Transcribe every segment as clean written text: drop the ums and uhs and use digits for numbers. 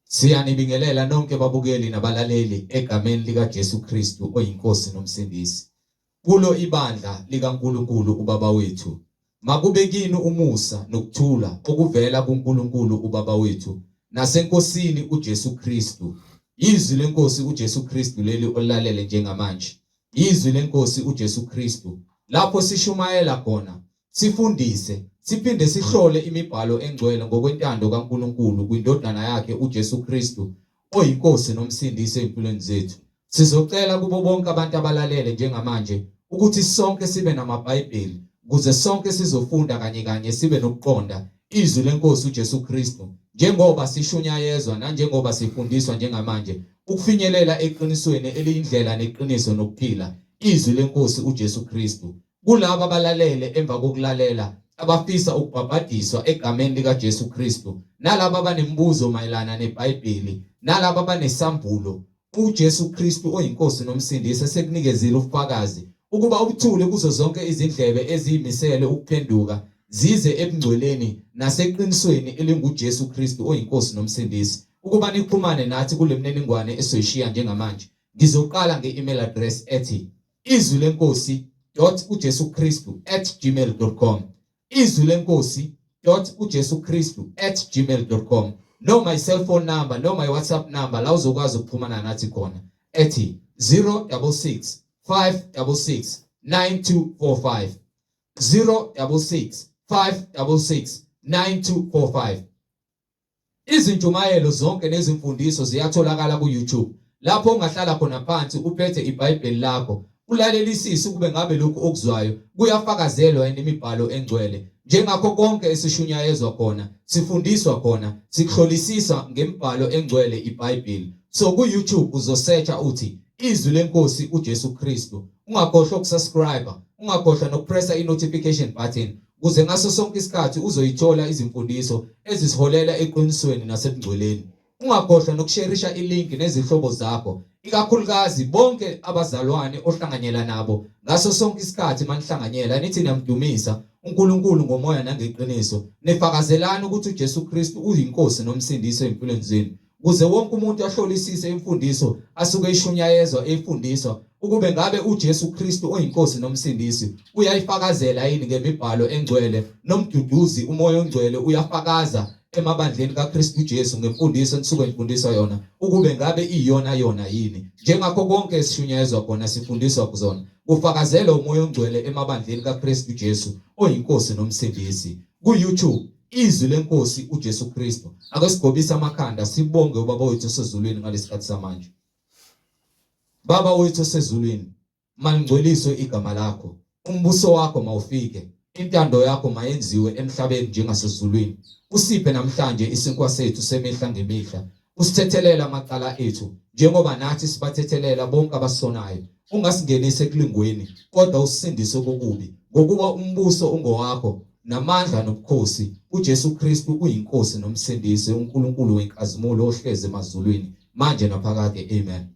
Siyanibingelela nonke babukeli nabalaleli egameni likaJesu Kristu oyiNkosi noMsindisi. Kulo ibandla likaNkulunkulu uBaba wethu, makube kini umusa nokuthula okuvela kuNkulunkulu uBaba wethu naseNkosini uJesu Kristu. Izwi leNkosi uJesu Kristu leli olalele njengamanje. Izwi leNkosi uJesu Kristu lapho sishumayela khona Sifundise, siphinde sihlole imibhalo engcwele ngokwentando kaNkulunkulu kwiNdodana yakhe uJesu Kristu oyiNkosi noMsindisi ezimpilweni zethu. Sizocela kubo bonke abantu abalalele njengamanje ukuthi sonke sibe namaBhayibheli ukuze sonke sizofunda kanye kanye sibe nokuqonda izwi leNkosi uJesu Kristu njengoba sishunyayezwa nanjengoba sifundiswa njengamanje ukufinyelela eqinisweni eliyindlela neqiniso nokuphila izwi leNkosi uJesu Kristu. Kulabo abalalele emva kokulalela abafisa ukubhabhadiswa egameni likaJesu Kristu, nalabo abanemibuzo mayelana neBhayibheli, nalabo abanesambulo, uJesu Kristu oyiNkosi noMsindisi esekunikezile ubufakazi ukuba ubuthule kuzo zonke izindlebe eziyimisele ukuphenduka zize ebungcweleni naseqinisweni elinguJesu Kristu oyiNkosi noMsindisi. Ukuba nixhumane nathi kule mniningwane esoyishiya njengamanje, ngizoqala nge-email address ethi Izwi lenkosi dot uJesu Kristu at gmail dot com. Izwi lenkosi dot uJesu Kristu at gmail dot com noma i-cellphone number noma i-WhatsApp number la uzokwazi ukuxhumana nathi khona ethi 066 566 9245 066 566 9245. Izintshumayelo zonke nezimfundiso ziyatholakala ku-YouTube lapho ungahlala khona phansi uphethe iBhayibheli lakho ulalelisise ukube ngabe lokhu okuzwayo kuyafakazelwa yini imibhalo engcwele. Njengakho konke esishunyayezwa khona, sifundiswa khona, sikuhlolisisa ngemibhalo engcwele iBhayibheli. So ku-YouTube uzosearcha uthi Izwi leNkosi uJesu Kristu. Ungakhohlwa ukusubscribe, ungakhohlwa nokupressa i-notification button ukuze ngaso sonke isikhathi uzoyithola izimfundiso ezisiholela eqinisweni nasebungcweleni. Ungakhohlwa nokusherisha ilinki nezihlobo zakho, ikakhulukazi bonke abazalwane ohlanganyela nabo ngaso sonke isikhathi manihlanganyela nithi niyamdumisa uNkulunkulu ngomoya nangeqiniso, nifakazelana ukuthi uJesu Kristu uyiNkosi noMsindisi ezimpilweni zenu. Ukuze wonke umuntu ahlolisise imfundiso asuke ishunyayezwa eyifundiswa ukube ngabe uJesu Kristu oyiNkosi noMsindisi uyayifakazela yini ngemibhalo engcwele nomduduzi uMoya oNgcwele uyafakaza emabandleni kaKristu Jesu ngemfundiso enisuke nifundiswa yona ukube ngabe iyona yona yini njengakho konke esishunyayezwa khona sifundiswa kuzona kufakazela uMoya oNgcwele emabandleni kaKristu Jesu oyiNkosi noMsindisi ku YouTube Izwi lenkosi uJesu Kristu. Ake sigobise amakhanda sibonge ubaba wethu osezulwini ngalesikhathi samanje. Baba wethu osezulwini, malingcweliswe igama lakho. Umbuso wakho mawufike. Intando yakho mayenziwe emhlabeni njengasezulwini. Usiphe namhlanje isinkwa sethu semihla ngemihla. Usithethelele amacala ethu njengoba nathi sibathethelela bonke abasonayo. Ungasingenisi ekulingweni, kodwa usisindise kokubi, ngokuba umbuso ungowakho namandla nobukhosi. UJesu Kristu uyiNkosi noMsindisi, uNkulunkulu wenkazimulo ohlezi emazulwini manje naphakade. Amen.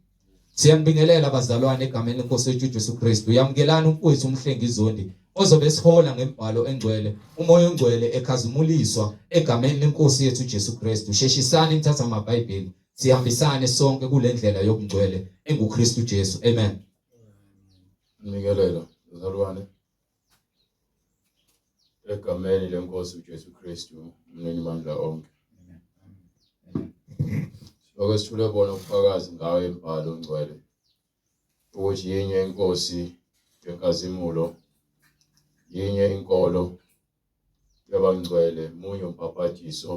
Siyanibingelela bazalwane egameni lenkosi yethu uJesu Kristu. Yamukelani umfowethu uMhlengi Zondi ozobe esihola ngembhalo engcwele, uMoya oNgcwele ekhazimuliswa egameni lenkosi yethu uJesu Kristu. Sheshisani nithatha amaBhayibheli sihambisane sonke kule ndlela yobungcwele enguKristu Jesu. Amen. Nikelela bazalwane egameni lenkosi uJesu Kristu umnini mandla onke. Soke sithule bona ubufakazi ngayo imibhalo ongcwele ukuthi yinye inkosi yenkazimulo, yinye inkolo yabangcwele, munye umbhabhadiso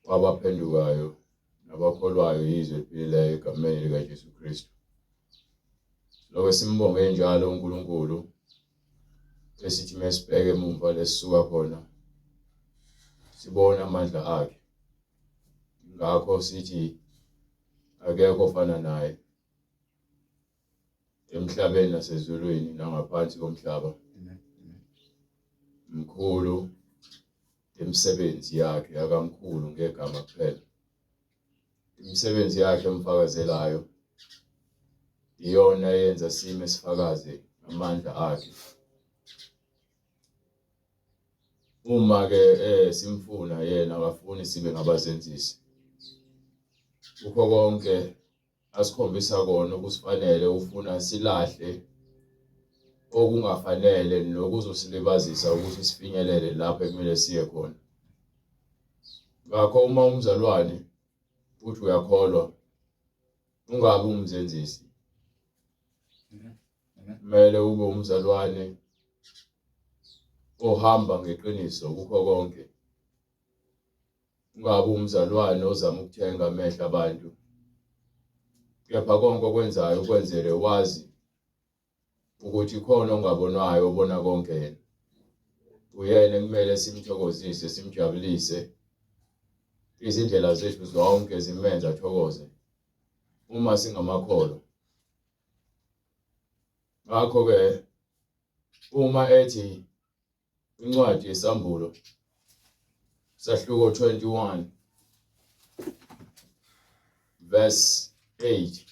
wabaphendukayo nabakholwayo yizwe eliphilileyo egameni likaJesu Kristu. Lokho simbonge njalo uNkulunkulu esithi mesibheke emumva lesisuka khona sibona amandla akhe. Ngakho sithi akekho ofana naye emhlabeni nasezulwini nangaphansi komhlaba. Mkhulu imisebenzi yakhe akamkhulu ngegama kuphela. Imisebenzi yakhe emfakazelayo iyona eyenza sime sifakaze ngamandla akhe. Uma ke eh simfuna yena akafuni sibe ngabazenzisi. Kukho konke asikhombisa kona okusifanele ufuna silahle okungafanele nokuzosilibazisa ukuthi sifinyelele lapho ekumele siye khona. Ngakho uma umzalwane uthi uyakholwa ungabi umzenzisi. Kumele ube umzalwane ohamba ngeqiniso kukho konke. Ungabi umzalwane ozama ukuthenga amehlo abantu. Kepha konke okwenzayo ukwenzele wazi ukuthi khona ongabonwayo obona konke yena. Uyena ekumele simthokozise, simjabulise. Izindlela zethu zonke zimenze athokoze uma singamakholwa. Ngakho-ke uma ethi Incwadi yeSambulo sahluko 21 verse 8.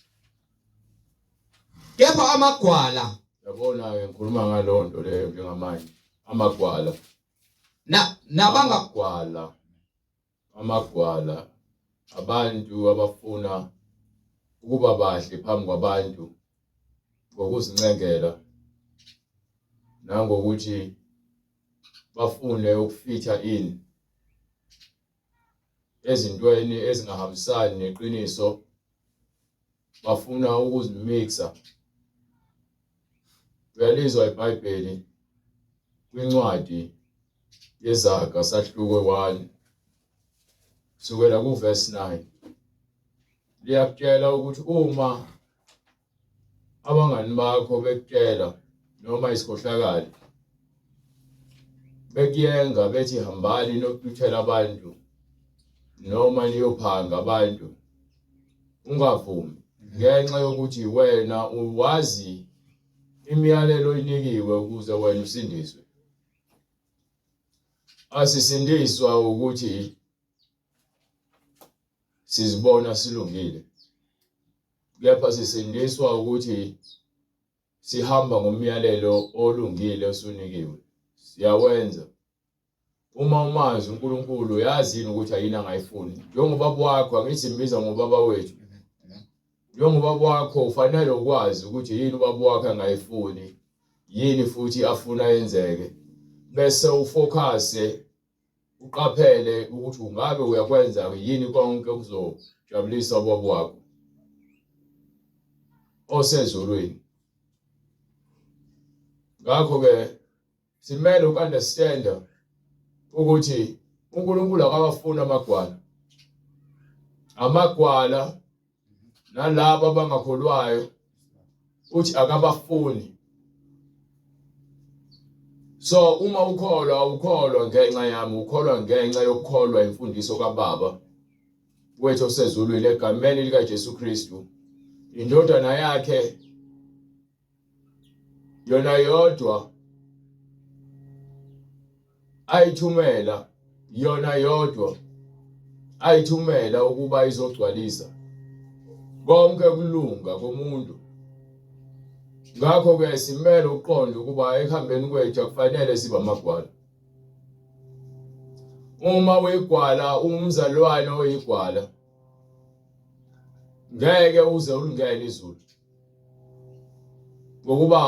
Kepha amagwala, Yabona-ke ngikhuluma ngaleyo nto leyo njengamanje, amagwala na nabanga amagwala amagwala abantu abafuna ukuba bahle phambi kwabantu ngokuzincengela nangokuthi bafune ukufitha in ezintweni ezingahambisani neqiniso bafuna ukuzimixa uyalizwa iBhayibheli kwincwadi yeZaga sahluko 1 kusukela kuverse 9 liyakutshela ukuthi uma abangani bakho bekutshela noma isikhohlakali bekuyenga bethi hambani nokututhela abantu noma niyophanga abantu ungavumi ngenxa yokuthi wena uwazi imiyalelo oyinikiwe ukuze wena usindiswe asisindiswa ukuthi sizibona silungile kepha sisindiswa ukuthi sihamba ngomyalelo olungile osunikiwe siyawenza uma umazi uNkulunkulu uyazi yini ukuthi ayini angayifuni njengobaba wakho angithi simbiza ngobaba wethu njengobaba wakho ufanele ukwazi ukuthi yini ubaba wakho angayifuni yini futhi afuna yenzeke bese ufocuse uqaphele ukuthi ungabe uyakwenza yini konke okuzojabulisa ubaba wakho osezulwini ngakho ke simele ukunderstanda ukuthi uNkulunkulu akawafuni amagwala amagwala nalabo abangakholwayo uthi akabafuni so uma ukholwa awukholwa ngenxa yami ukholwa ngenxa yokukholwa imfundiso kababa wethu osezulwini egameni likaJesu Kristu indodana yakhe yona yodwa ayithumela yona yodwa ayithumela ukuba izogcwalisa konke ukulunga komuntu ngakho ke simele ukuqonda ukuba ekuhambeni kwethu akufanele sibe amagwala uma uyigwala umzalwane oyigwala ngeke uze ulingene izulu ngokuba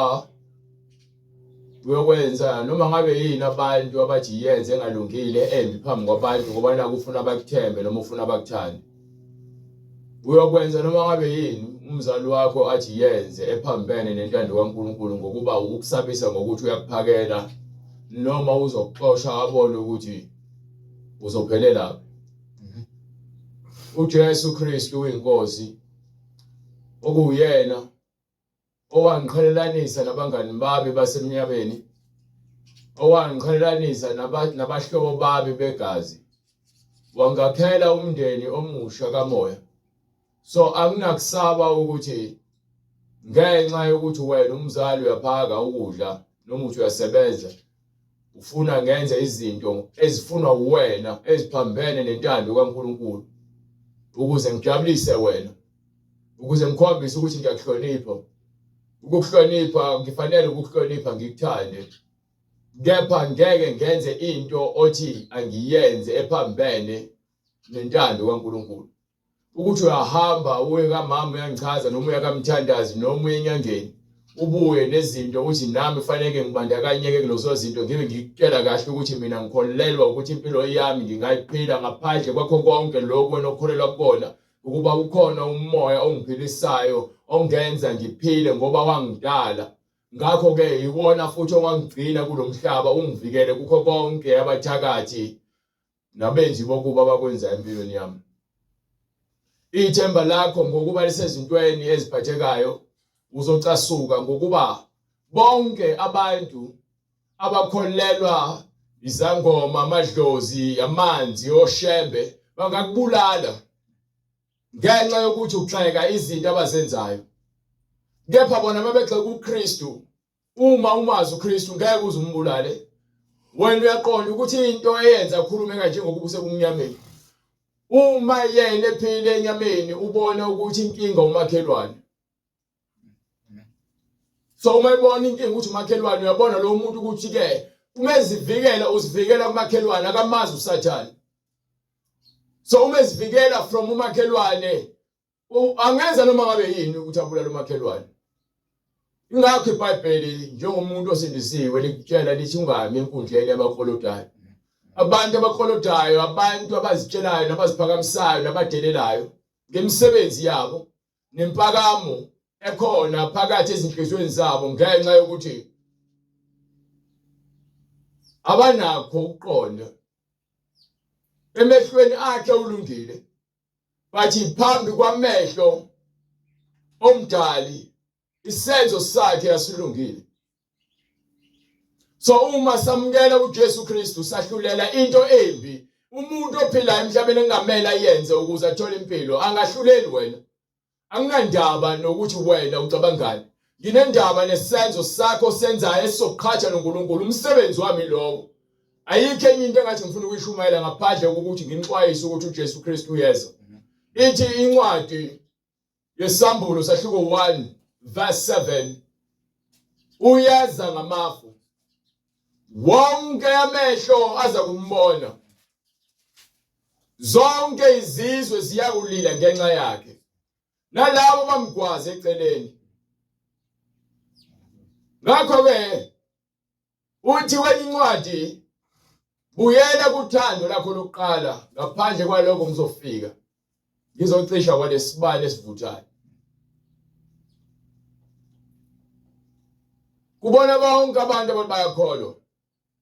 uyokwenza noma ngabe yini abantu abathi yenze engalungile embi phambi kwabantu ngoba naku ufuna bakuthembe noma ufuna bakuthande uyokwenza noma ngabe yini umzali wakho athi yenze ephambene nentando kaNkuluNkulu ngokuba ukusabisa ngokuthi uyakuphakela noma uzokuxosha abone ukuthi uzophelela uJesu Kristu uyinkosi okuwuyena owangiqhelelanisa nabangani bami basemnyameni owangiqhelelanisa nabahlobo bami begazi wangakhela umndeni omusha kamoya so anginakusaba ukuthi ngenxa yokuthi wena umzali uyaphaka ukudla noma uthi uyasebenza ufuna ngenze izinto ezifunwa uwena eziphambene nentando kaNkuluNkulu ukuze ngijabulise wena ukuze ngikhombise ukuthi ngiyakuhlonipha ukukuhlonipha ngifanele ukukuhlonipha ngikuthande kepha ngeke ngenze into othi angiyenze ephambene nentando kaNkuluNkulu. Ukuthi uyahamba uye kamama uyangichaza noma uya kamthandazi noma uye enyangeni ubuye nezinto ukuthi nami faneke ngibandakanyeke kulezo zinto ngibe ngikutshela kahle ukuthi mina ngikholelwa ukuthi impilo yami ngingayiphila ngaphandle kwakho konke lokhu wena okholelwa kukona ukuba ukhona umoya ongiphilisayo ongenza ngiphile ngoba wangidala ngakho-ke yiwona futhi ongangigcina kulo mhlaba ungivikele kukho konke abathakathi nabenzi bokuba abakwenza empilweni yami. Ithemba lakho ngokuba lisezintweni eziphathekayo uzocasuka ngokuba bonke abantu abakholelwa izangoma, amadlozi, amanzi, oshembe bangakubulala ngenxa yokuthi ugxeka izinto abazenzayo. Kepha bona mabegxeka uKristu Uma umazi uKristu ngeke uze umbulale. Wena uyaqonda ukuthi into eyenza akhulume kanje ngokuba usebumnyameni. Uma yena ephile enyameni ubona ukuthi inkinga umakhelwane. So uma ebona inkinga ukuthi umakhelwane uyabona lo muntu ukuthi ke uma ezivikela uzivikela kumakhelwane akamazi uSathane. So uma ezivikela from umakhelwane Angenza noma ngabe yini ukuthi abulale umakhelwane. Ingakho iBhayibheli njengomuntu osindisiwe likutshela lithi ungami enkundleni yabaklolodayo. Abantu abaklolodayo, abantu abazitshelayo nabaziphakamisayo nabadelelayo ngemisebenzi yabo nempakamo ekhona phakathi ezinhliziyweni zabo ngenxa yokuthi abanakho ukuqonda emehlweni akhe ulungile bathi phambi kwamehlo omdali isenzo sakhe asilungile so uma samukela uJesu Kristu sahlulela into embi umuntu ophilayo emhlabeni engamela ayenze ukuze athole impilo angahluleli wena Anginandaba nokuthi wena ucabangani. Nginendaba nesenzo sakho osenzayo esizoqhatha noNkulunkulu. Umsebenzi wami lowo. Ayikho enye into engathi ngifuna ukuyishumayela ngaphandle kokuthi nginixwayise ukuthi uJesu Kristu uyeza. Ithi incwadi yeSambulo sahluko 1 verse 7 uyeza ngamafu wonke amehlo aza kumbona zonke izizwe ziyakulila ngenxa yakhe nalabo bamgwaza eceleni ngakho ke uthi kwenye incwadi buyela kuthando lakho lokuqala ngaphandle kwaloko ngizofika ngizocisha kwalesibani esivuthayo kubona bonke abantu abantu bayakholwa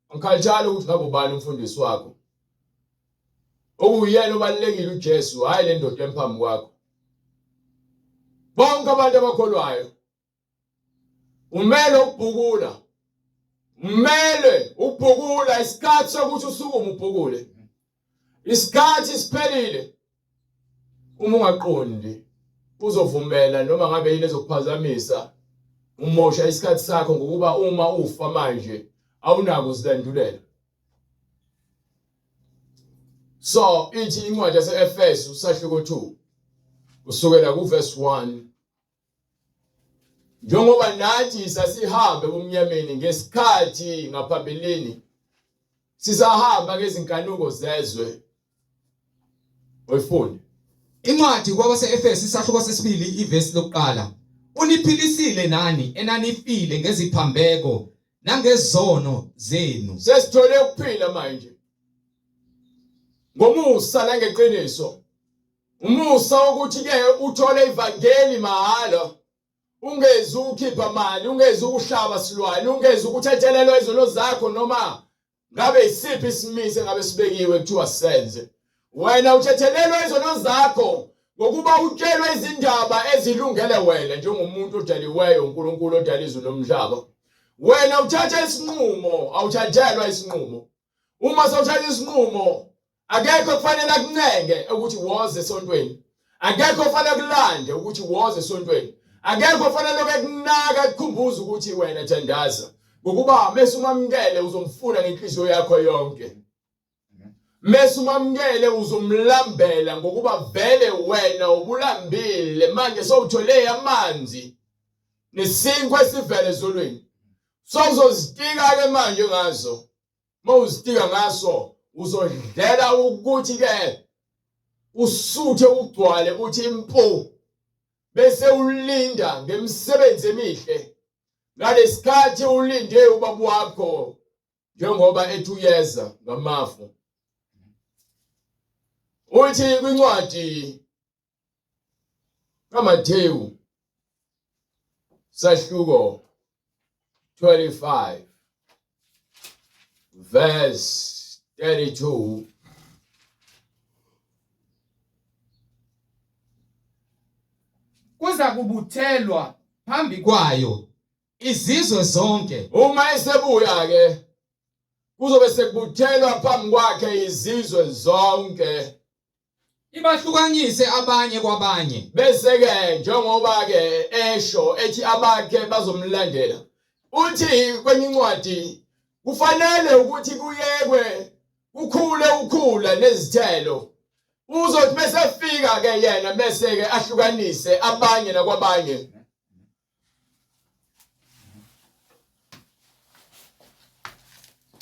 angikhathali ukuthi ngabe ubani umfundisi wakho okuyena obalekile uJesu hayi le ndoda emphambi kwakho bonke abantu abakholwayo umele ukubhukula umele ukubhukula isikhathi sokuthi usukume ubhukule isikhathi siphelile uma ungaqondi uzovumela noma ngabe yini ezokuphazamisa umosha isikhathi sakho ngokuba uma ufa manje awunako uzilandulela so ithi incwadi yase-Efesu sahluko 2 kusukela kuverse 1 Njengoba nathi sasihambe ebumnyameni ngesikhathi ngaphambilini sisahamba ngezinkanuko zezwe. Oyifunde. Incwadi kwabase-Efesu isahluko sesibili ivesi lokuqala. Uniphilisile nani enanifile ngeziphambeko nangezono zenu. Sesithole ukuphila manje. Ngomusa nangeqiniso. Umusa wokuthi ke uthole ivangeli mahhala ungezi ukukhipha mali ungezi ukuhlaba silwane ungezi ukuthethelelwa izono zakho noma ngabe isiphi isimiso engabe sibekiwe kuthiwa senze wena uthethelelwa izono zakho ngokuba utshelwe izindaba ezilungele wena njengomuntu odaliweyo uNkulunkulu odala izulu nomhlaba wena uthatha isinqumo awuthathelwa isinqumo uma sewuthatha isinqumo akekho kufanele akuncenge ukuthi woze esontweni akekho kufanele kulande ukuthi woze esontweni akekho kufanele lokho ekunaka ekukhumbuza ukuthi wena thandaza ngokuba mese umamukele uzomfuna ngenhliziyo yakho yonke mese umamukele uzomlambela ngokuba vele wena ubulambile manje sowuthole amanzi nesinkwa esivele ezulwini sowuzozitika ke manje ngazo mawuzitika ngaso uzodlela ukuthi ke Usuthe ugcwale uthi impu bese ulinda ngemisebenzi emihle ngalesikhathi ulinde ubaba wakho njengoba ethi uyeza ngamafu. Uthi kwincwadi kaMathewu sahluko 25 verse 32. Kuza kubuthelwa phambi kwayo izizwe zonke. Uma esebuya ke kuzobe sekubuthelwa phambi kwakhe izizwe zonke. Ibahlukanise abanye kwabanye. Bese-ke njengoba-ke esho ethi abakhe bazomlandela, uthi kwenye incwadi kufanele ukuthi kuyekwe kukhule ukhula nezithelo. Uzothi mesefika-ke yena bese-ke ahlukanise abanye nakwabanye.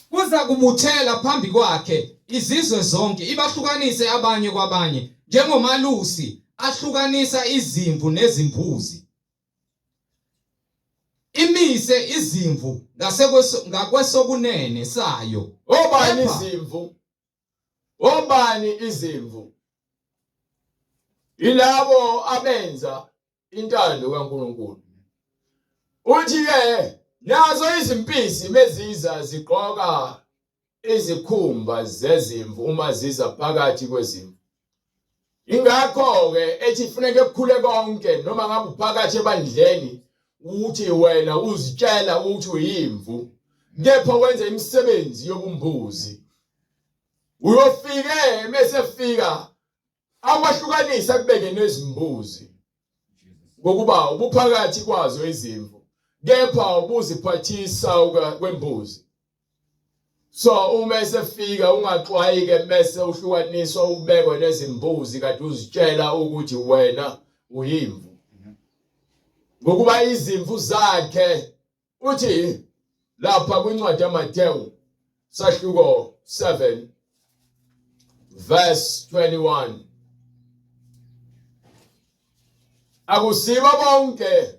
Kuza kubuthela phambi kwakhe izizwe zonke, ibahlukanise abanye kwabanye, njengomalusi ahlukanisa izimvu nezimbuzi. Imise izimvu ngakwesokunene sayo. Obani izimvu? Obani izimvu? Yilabo abenza intando kaNkulunkulu. Uthi ke nazo izimpisi meziza zigqoka izikhumba zezimvu uma ziza phakathi kwezimvu. Ingakho ke ethi funeke kukhule konke noma ngabe uphakathi ebandleni uthi wena uzitshela ukuthi uyimvu kepha wenza imisebenzi yobumbuzi. Uyofike mese fika akwahlukanise akubeke nezimbuzi ngokuba ubuphakathi kwazo izimvu kepha ubuziphathisa kwembuzi. So uma esefika ungaxwayi-ke mese uhlukaniswa ubekwe nezimbuzi kade uzitshela ukuthi wena uyimvu, ngokuba izimvu zakhe. Uthi lapha kwincwadi yaMatewu sahluko 7 verse 21, akusibo bonke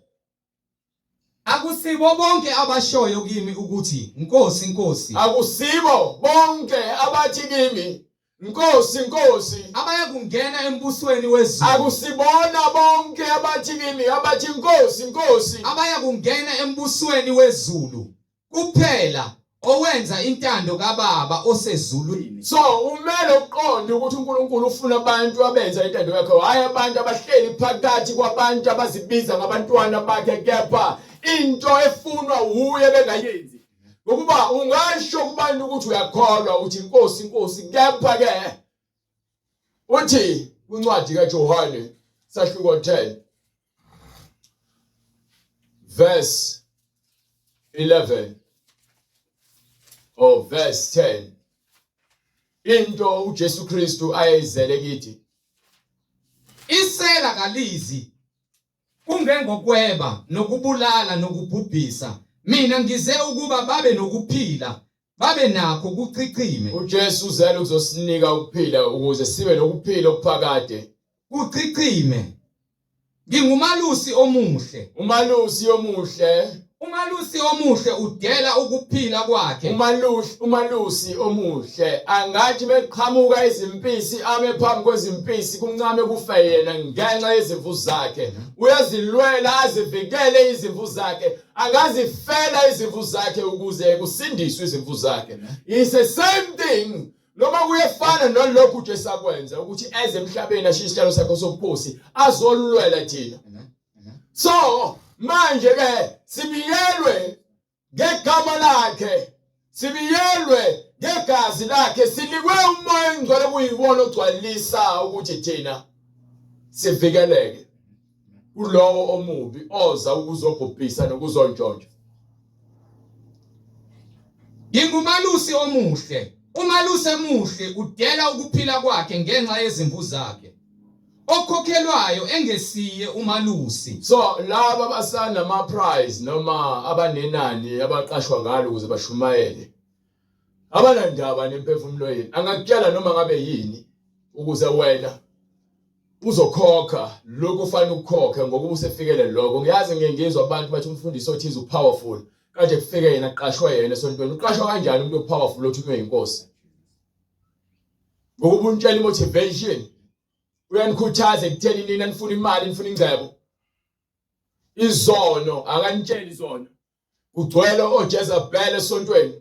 Akusibo bonke abashoyo kimi ukuthi, Nkosi, Nkosi. Akusibo bonke abathi kimi, Nkosi, Nkosi, abayakungena embusweni wezulu. Akusibona bonke abathi kimi, abathi Nkosi, Nkosi, abayakungena embusweni wezulu, kuphela owenza intando kaBaba osezulwini. So umele uqonde ukuthi uNkulunkulu ufuna abantu abenza intando yakhe, hhayi abantu abahleli phakathi kwabantu abazibiza ngabantwana bakhe, kepha into efunwa wuye bengayenzi. Ngokuba ungasho kubantu ukuthi uyakholwa uthi Nkosi, Nkosi, kepha ke uthi kwincwadi kaJohane sahluko 10 verse 11 or verse 10, into uJesu Kristu ayeyizele kithi. Isela kalizi kungengokweba nokubulala nokubhubhisa, mina ngize ukuba babe nokuphila, babe nakho kuchichime. UJesu uzele ukuzosinika ukuphila ukuze sibe nokuphila okuphakade. Kuchichime. Ngingumalusi omuhle. Umalusi omuhle. Umalusi omuhle udela ukuphila kwakhe. Umalusi, umalusi omuhle angathi meqhamuka izimpisi ame phambi kwezimpisi kuncame kufe yena ngenxa yezimvu zakhe. Uyazilwela azivikele izimvu zakhe, angazifela izimvu zakhe ukuze kusindiswe izimvu zakhe. It's the same thing noma kuyefana nalokhu uJesu akwenza ukuthi eze emhlabeni ashiye isihlalo sakhe sobukhosi azolwela thina. So manje ke sibiyelwe ngegama lakhe, sibiyelwe ngegazi lakhe, sinikwe uMoya oNgcwele kuyiwona ogcwalisa ukuthi thina sivikeleke kulowo omubi oza ukuzobhubhisa nokuzontshontsha. Ngingumalusi omuhle. Umalusi omuhle udela ukuphila kwakhe ngenxa yezimvu zakhe. Okhokhelwayo engesiye umalusi. So laba abasanama prize noma abanenani abaqashwa ngalo ukuze bashumayele abanandaba nemphefumulo yenu, angakutshela noma ngabe yini ukuze wena. Uzokhokha lokhu ufanele ukukhokhe ngokuba usefikele lokho. Ngiyazi ngiye ngizwa abantu bathi umfundisi othize upowerful. Kade kufike yena kuqashwe yena esontweni. Uqashwa kanjani umuntu opowerful othunywe inkosi? Ngokuba untshela imotivation uyanikhuthaza ekutheni nina nifuna imali nifuna ingcebo. Izono akanitsheli izono. Kugcwele oJezebel esontweni,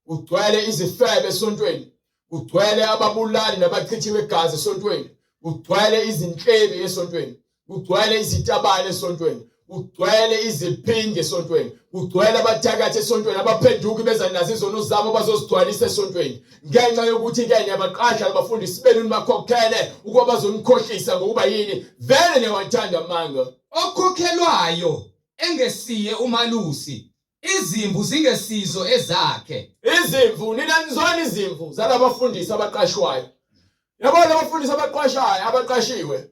kugcwele izifebe esontweni, kugcwele ababulali nabachithi begazi esontweni, kugcwele izinhlebi esontweni, kugcwele izitabane esontweni, kugcwele iziphingi esontweni, kugcwele abathakathi esontweni, abaphenduki beza nazo izono zabo bazozigcwalisa esontweni. Ngenxa yokuthi-ke niyabaqasha abafundisi benu nibakhokhele ukuba bazonikhohlisa ngokuba yini? Vele niyawathanda amanga. Okhokhelwayo engesiye umalusi, izimvu zingesizo ezakhe. Izimvu, nina nizwana izimvu zalabafundisi abaqashwayo. Yabona abafundisi abaqashayo, abaqashiwe.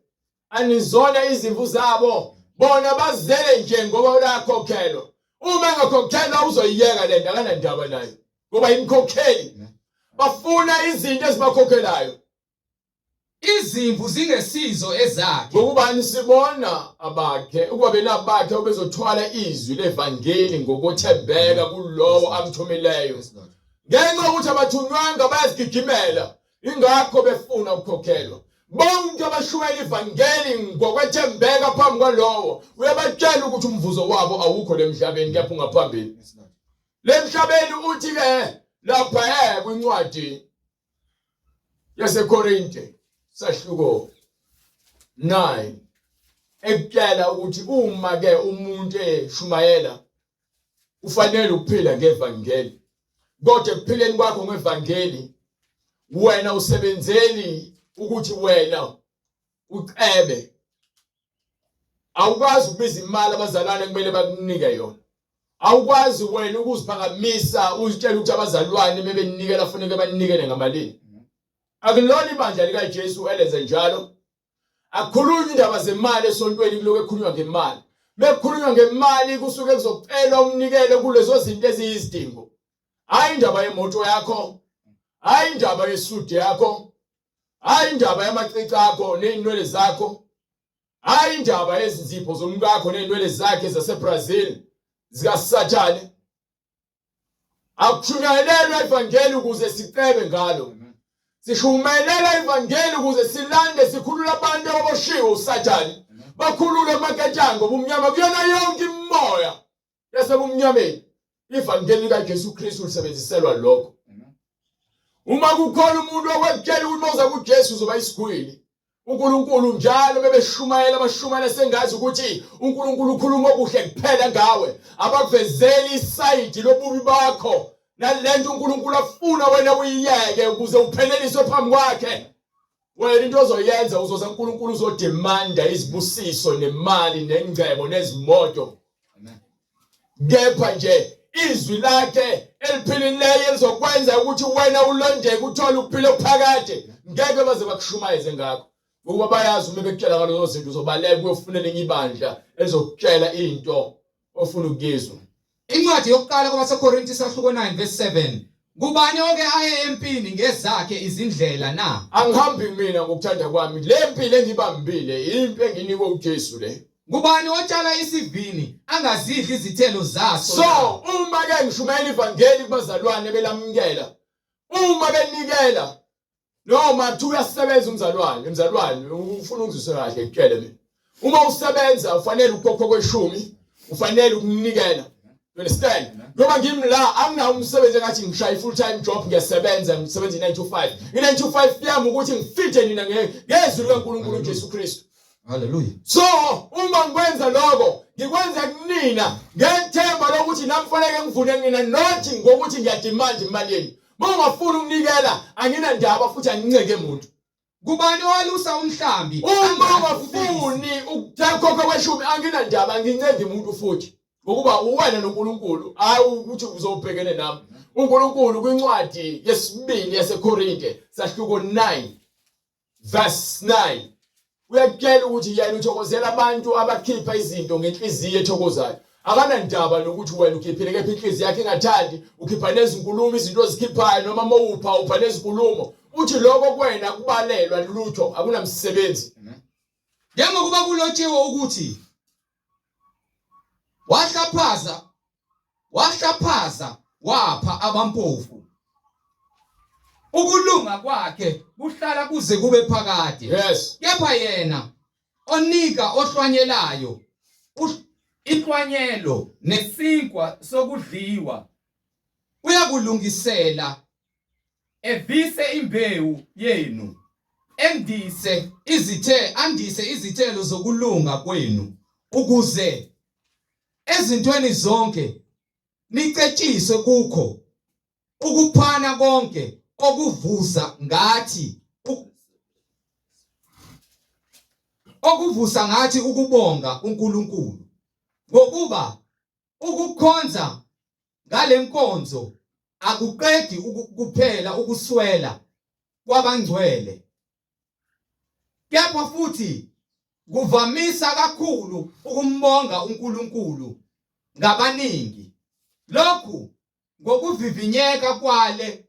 Anizona izimvu zabo. Bona bazele nje ngoba uyakhokhelwa. Uma engakhokhelwa uzoyiyeka lento akanandaba nayo. Ngoba imkhokheli. Bafuna izinto ezibakhokhelayo. Izimvu zingesizo ezakhe. Ngokubani sibona abakhe ukuba benabakhe obezothwala izwi levangeli ngokuthembeka kulowo amthumileyo. Ngenxa yokuthi abathunywanga bayazigijimela, ingakho befuna ukukhokhelwa. Bonke abashumayela ivangeli ngokwethembeka phambi kwalowo uyabatshela ukuthi umvuzo wabo awukho lemhlabeni kepha ungaphambili. Lemhlabeni uthi ke lapha eh kwincwadi yaseKorinte sahluko 9 ekutshela ukuthi uma ke umuntu eshumayela ufanele ukuphila ngevangeli kodwa ekuphileni kwakho ngevangeli wena usebenzeli ukuthi wena ucebe Awukwazi ukubiza imali abazalwane kumele bakunike yona. Awukwazi wena ukuziphakamisa uzitshela ukuthi abazalwane mebenikela funeke banikele ngamalini. Akulona ibandla likaJesu elenze njalo. Akukhulunywa indaba zemali esontweni kuloko ekhulunywa ngemali. Mekukhulunywa ngemali kusuke kuzocelwa umnikelo kulezo zinto eziyizidingo. Hayi indaba yemoto yakho, hayi indaba yesudu yakho, hayi indaba yamacici akho nezinwele zakho. Hayi indaba yezinzipho zomkakho nezinwele zakhe zaseBrazil zikaSathane. Akushunyayelelwa ivangeli ukuze sicebe ngalo. Sishumayelela ivangeli ukuze silande sikhulule abantu ababoshiwe uSathane. Bakhulule amaketanga obumnyama kuyona yonke imimoya yasebumnyameni. Ivangeli likaJesu Kristu lisebenziselwa lokho. Uma kukhona umuntu okwakutshela ukuthi mawuza kuJesu uzoba isigwili, uNkulunkulu njalo bebeshumayela bashumayela sengazi ukuthi uNkulunkulu ukhuluma okuhle kuphela ngawe abakuvezeli isayidi lobubi bakho nalento uNkulunkulu afuna wena uyiyeke ukuze upheleliswe phambi kwakhe wena into ozoyenza uzoza uNkulunkulu uzodemanda izibusiso nemali nengcebo nezimoto Kepha nje izwi lakhe eliphilileyo elizokwenza ukuthi wena ulondeke uthole ukuphila okuphakade ngeke baze bakushumayeze ngakho ngokuba bayazi uma bekutshela ngalezo zinto uzobaleka uyofuna elinye ibandla elizokutshela into ofuna ukuyizwa. Incwadi yokuqala kwabaseKorinte isahluko 9 verse 7 Ngubani oke aye empini ngezakhe izindlela na? Angihambi mina ngokuthanda kwami. Le mpi engibambile impi enginikwe uJesu le. Ngubani otshala isivini angazidli izithelo zaso? So uma ke ngishumayela ivangeli kubazalwane belamukela, uma benikela noma kuthiwa uyasebenza umzalwane, umzalwane ufuna ungizwise kahle ngitshele mina. Uma usebenza ufanele ukukhokha kweshumi, ufanele ukunikela. You understand? Ngoba ngimi la anginawo umsebenzi engathi ngishaya full time job ngiyasebenza ngisebenza i-9 to 5. I-9 to 5 yami ukuthi ngifithe nina ngezwi likaNkulunkulu uJesu Kristu. Hallelujah. So uma ngikwenza lokho ngikwenza kunina ngethemba lokuthi nami kufanele ngivune kunina not ngokuthi ngiyademand imali yenu. Uma ungafuni ukunikela anginandaba futhi anginceke muntu. Kubani owalusa umhlambi? Uma ungafuni ukukhokha kweshumi anginandaba angincengi muntu futhi. Ngokuba uwena noNkulunkulu hayi ukuthi uzobhekene nami. uNkulunkulu kwincwadi yesibili yaseKorinte sahluko 9 verse 9 uyakutshela ukuthi yena uthokozela abantu abakhipha izinto ngenhliziyo ethokozayo akanandaba nokuthi wena ukhiphile kepha inhliziyo yakhe ingathandi ukhipha nezinkulumo izinto ozikhiphayo noma mowupha upha nezinkulumo uthi lokho kuwena kubalelwa lutho akunamsebenzi. Njengokuba kulotshiwe ukuthi wahlaphaza wahlaphaza wapha abampofu ukulunga kwakhe kuhlala kuze kube phakade yes kepha yena onika ohlwanyelayo inhlwanyelo nesinkwa sokudliwa uyakulungisela evise imbewu yenu endise izithe andise izithelo zokulunga kwenu ukuze ezintweni zonke nicetshiswe kukho ukuphana konke okuvusa ngathi okuvusa ngathi ukubonga uNkulunkulu ngokuba Ukukhonza ngalenkonzo akuqedi kuphela ukuswela kwabangcwele kepha futhi kuvamisa kakhulu ukumbonga uNkulunkulu ngabaningi. Lokhu ngokuvivinyeka kwale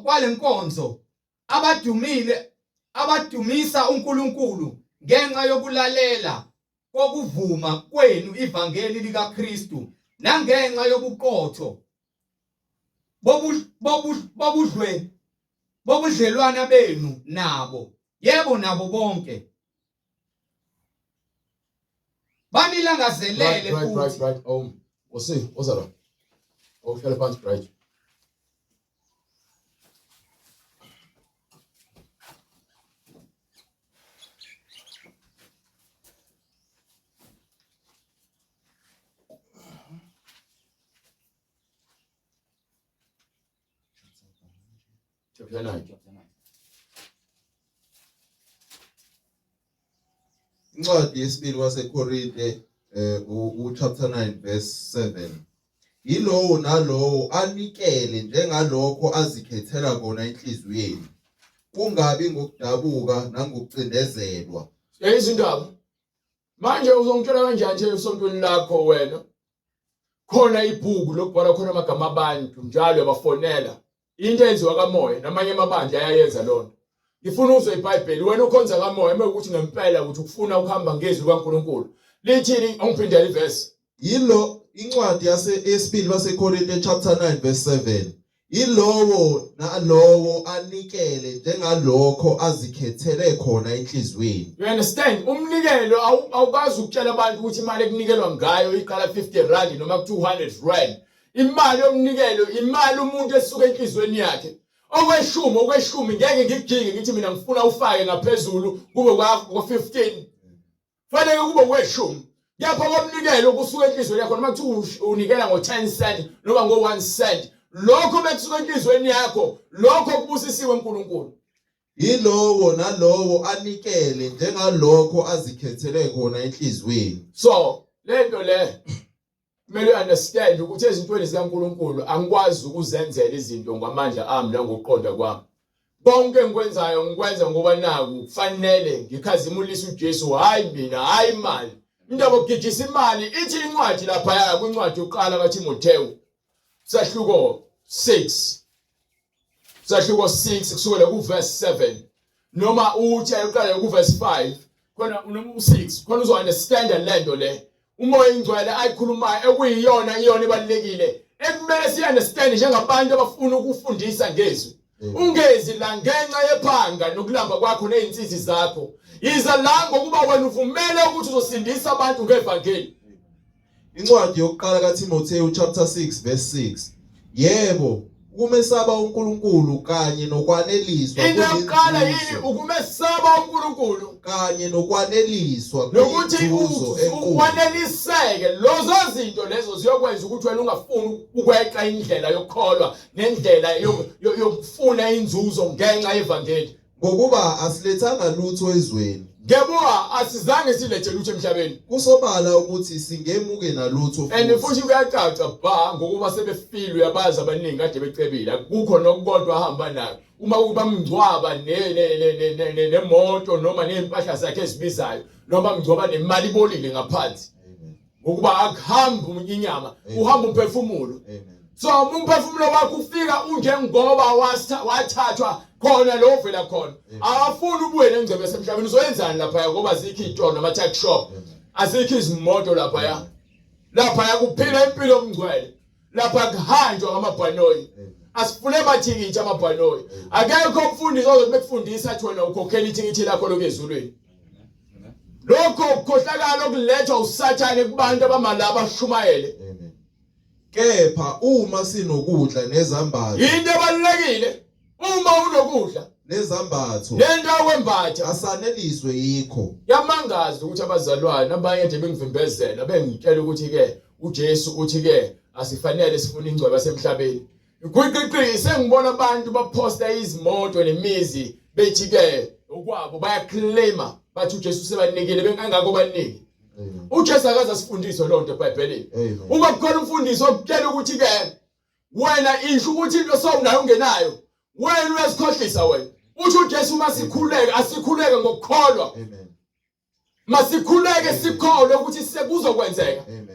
kwalenkonzo abadumile abadumisa uNkulunkulu ngenxa yokulalela kokuvuma kwenu ivangeli likaKristu nangenxa yobuqotho bobudlelwana benu nabo yebo nabo bonke banilangazelele right, right, futhi right. Oh, usi, uza la. Awuhlale phansi bright. Chapter 9. Incwadi yesibili waseKorinte eh u chapter 9 verse 7. Yilowo nalowo anikele njengalokho azikhethela kona enhliziyweni. Kungabi ngokudabuka nangokucindezelwa. Yayizindaba. Manje uzongitshela kanjani nje esontweni lakho wena? Khona ibhuku lokubhala khona amagama abantu njalo uyabafonela. Into eyenziwa kamoya namanye amabandla ayayenza lona. Ngifuna uzwe iBhayibheli wena ukhonza kamoya uma ukuthi ngempela ukuthi ufuna ukuhamba ngezwi likaNkulunkulu. Lithini ongiphindela ivesi? Yilo incwadi yase yesibili baseKorinte chapter 9 verse 7. Yilowo nalowo anikele njengalokho azikhethele khona enhliziyweni. You understand? Umnikelo awukwazi ukutshela abantu ukuthi imali ekunikelwa ngayo iqala 50 rand noma 200 rand. Imali yomnikelo imali umuntu esuka enhliziyweni yakhe. Okweshumi okweshumi ngeke ngikujike ngithi mina ngifuna ufake ngaphezulu kube kwa 15. Fanele kube kweshumi. Kepha komnikelo kusuka enhliziyweni yakho noma kuthiwa unikela ngo-10 cent noma ngo-1 cent lokho bekusuka enhliziyweni yakho lokho kubusisiwe uNkulunkulu. Yilowo nalowo anikele njengalokho azikhethele khona enhliziyweni. So lento le kumele understand ukuthi ezintweni zikaNkuluNkulu angikwazi ukuzenzela izinto ngamandla ami nangokuqonda kwami. Konke engikwenzayo ngikwenza ngoba naku kufanele ngikhazimulise uJesu hayi mina hayi imali. Indaba okugijisa imali ithi incwadi lapha kwincwadi yokuqala kaTimothewu sahluko 6 sahluko 6 kusukela kuverse 7 noma uthi ayoqala kuverse 5 khona noma u6 khona uzo understand lento le umoya ingcwele ayikhulumayo ekuyiyona iyona ebalekile ekumele si understand njengabantu abafuna ukufundisa ngezwi ungezi la ngenxa yephanga nokulamba kwakho nezinsizi zakho yiza la ngokuba wena uvumele ukuthi uzosindisa abantu ngevangeli Incwadi yokuqala kaThimothewu chapter 6 verse 6. Yebo, ukumesaba uNkulunkulu kanye nokwaneliswa Into yokuqala yini kuyinzuzo ukumesaba uNkulunkulu kanye nokwaneliswa nokuthi kuyinzuzo enkulu. waneliseke lezo zinto lezo ziyokwenza ukuthi wena ungafuni ukweqa indlela yokukholwa nendlela yokufuna inzuzo ngenxa yevangeli Ngokuba asilethanga lutho ezweni. Ngebuka asizange silethe lutho emhlabeni. Kusobala ukuthi singemuke nalutho futhi. And futhi kuyacaca ba ngokuba sebefile uyabazi abaningi kade becebile akukho nokukodwa ahamba nako. Uma kuba mngcwaba ne ne ne nemoto noma nezimpahla zakhe ezibizayo noma mngcwaba nemali ibolile ngaphansi. Ngokuba akuhambi inyama, uhamba umphefumulo. So umphefumulo wakho ufika unjengoba wathathwa Khona lo vela khona. Awafuni ubuye nengcebo yasemhlabeni uzoyenzani lapha ngoba azikho izitolo nama tuck shop. Azikho izimoto lapha. Lapha kuphila impilo omngcwele. Lapha kuhanjwa ngamabhanoyi. Asifune amathikithi amabhanoyi. Akekho umfundisi ozothi bekufundisa athi wena ukhokhela ithikithi lakho lokuya ezulwini. Lokho ukukhohlakala okulethwa uSathane kubantu abamalaba abashumayele. Amen. Kepha uma sinokudla nezambatho Into ebalulekile uma unokudla nezambatho nento yokwembatha asaneliswe yikho. Yamangaza ukuthi abazalwane abanye nje bengivimbezela bengitshela ukuthi ke uJesu uthi ke asifanele sifune ingcwebe yasemhlabeni. Gwiqiqi sengibona abantu baphosta izimoto nemizi bethi ke okwabo bayaclaima bathi uJesu sebanikile bengangako baningi. Amen. uJesu akaze asifundise lonto eBhayibhelini. Amen. Uma kukhona umfundisi okutshela ukuthi ke wena isho ukuthi into sowunayo ungenayo wena uyazikhohlisa wena. Uthi uJesu uma sikhuleka asikhuleke ngokukholwa. Amen. Masikhuleke sikholwe ukuthi sekuzokwenzeka. Amen.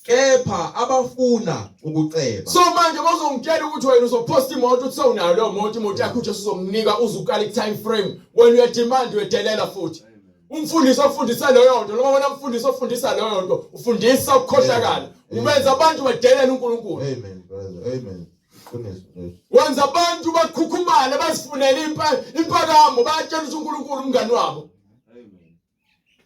Kepha abafuna ukuceba So manje bozongitshela ukuthi wena uzoposta imoto uthi sewunayo leyo moto imoto yakho uJesu uzokunika uzukala i-time frame wena uyademand uyedelela futhi. Umfundisi ofundisa leyo nto noma wena mfundisi ofundisa leyo nto ufundisa ukukhohlakala. Ubenza abantu badelele uNkulunkulu. Amen brother. Amen. Qiniso leso. Wenza abantu bakhukhumale bazifunele impakamo bayatshela ukuthi uNkulunkulu umngani wabo.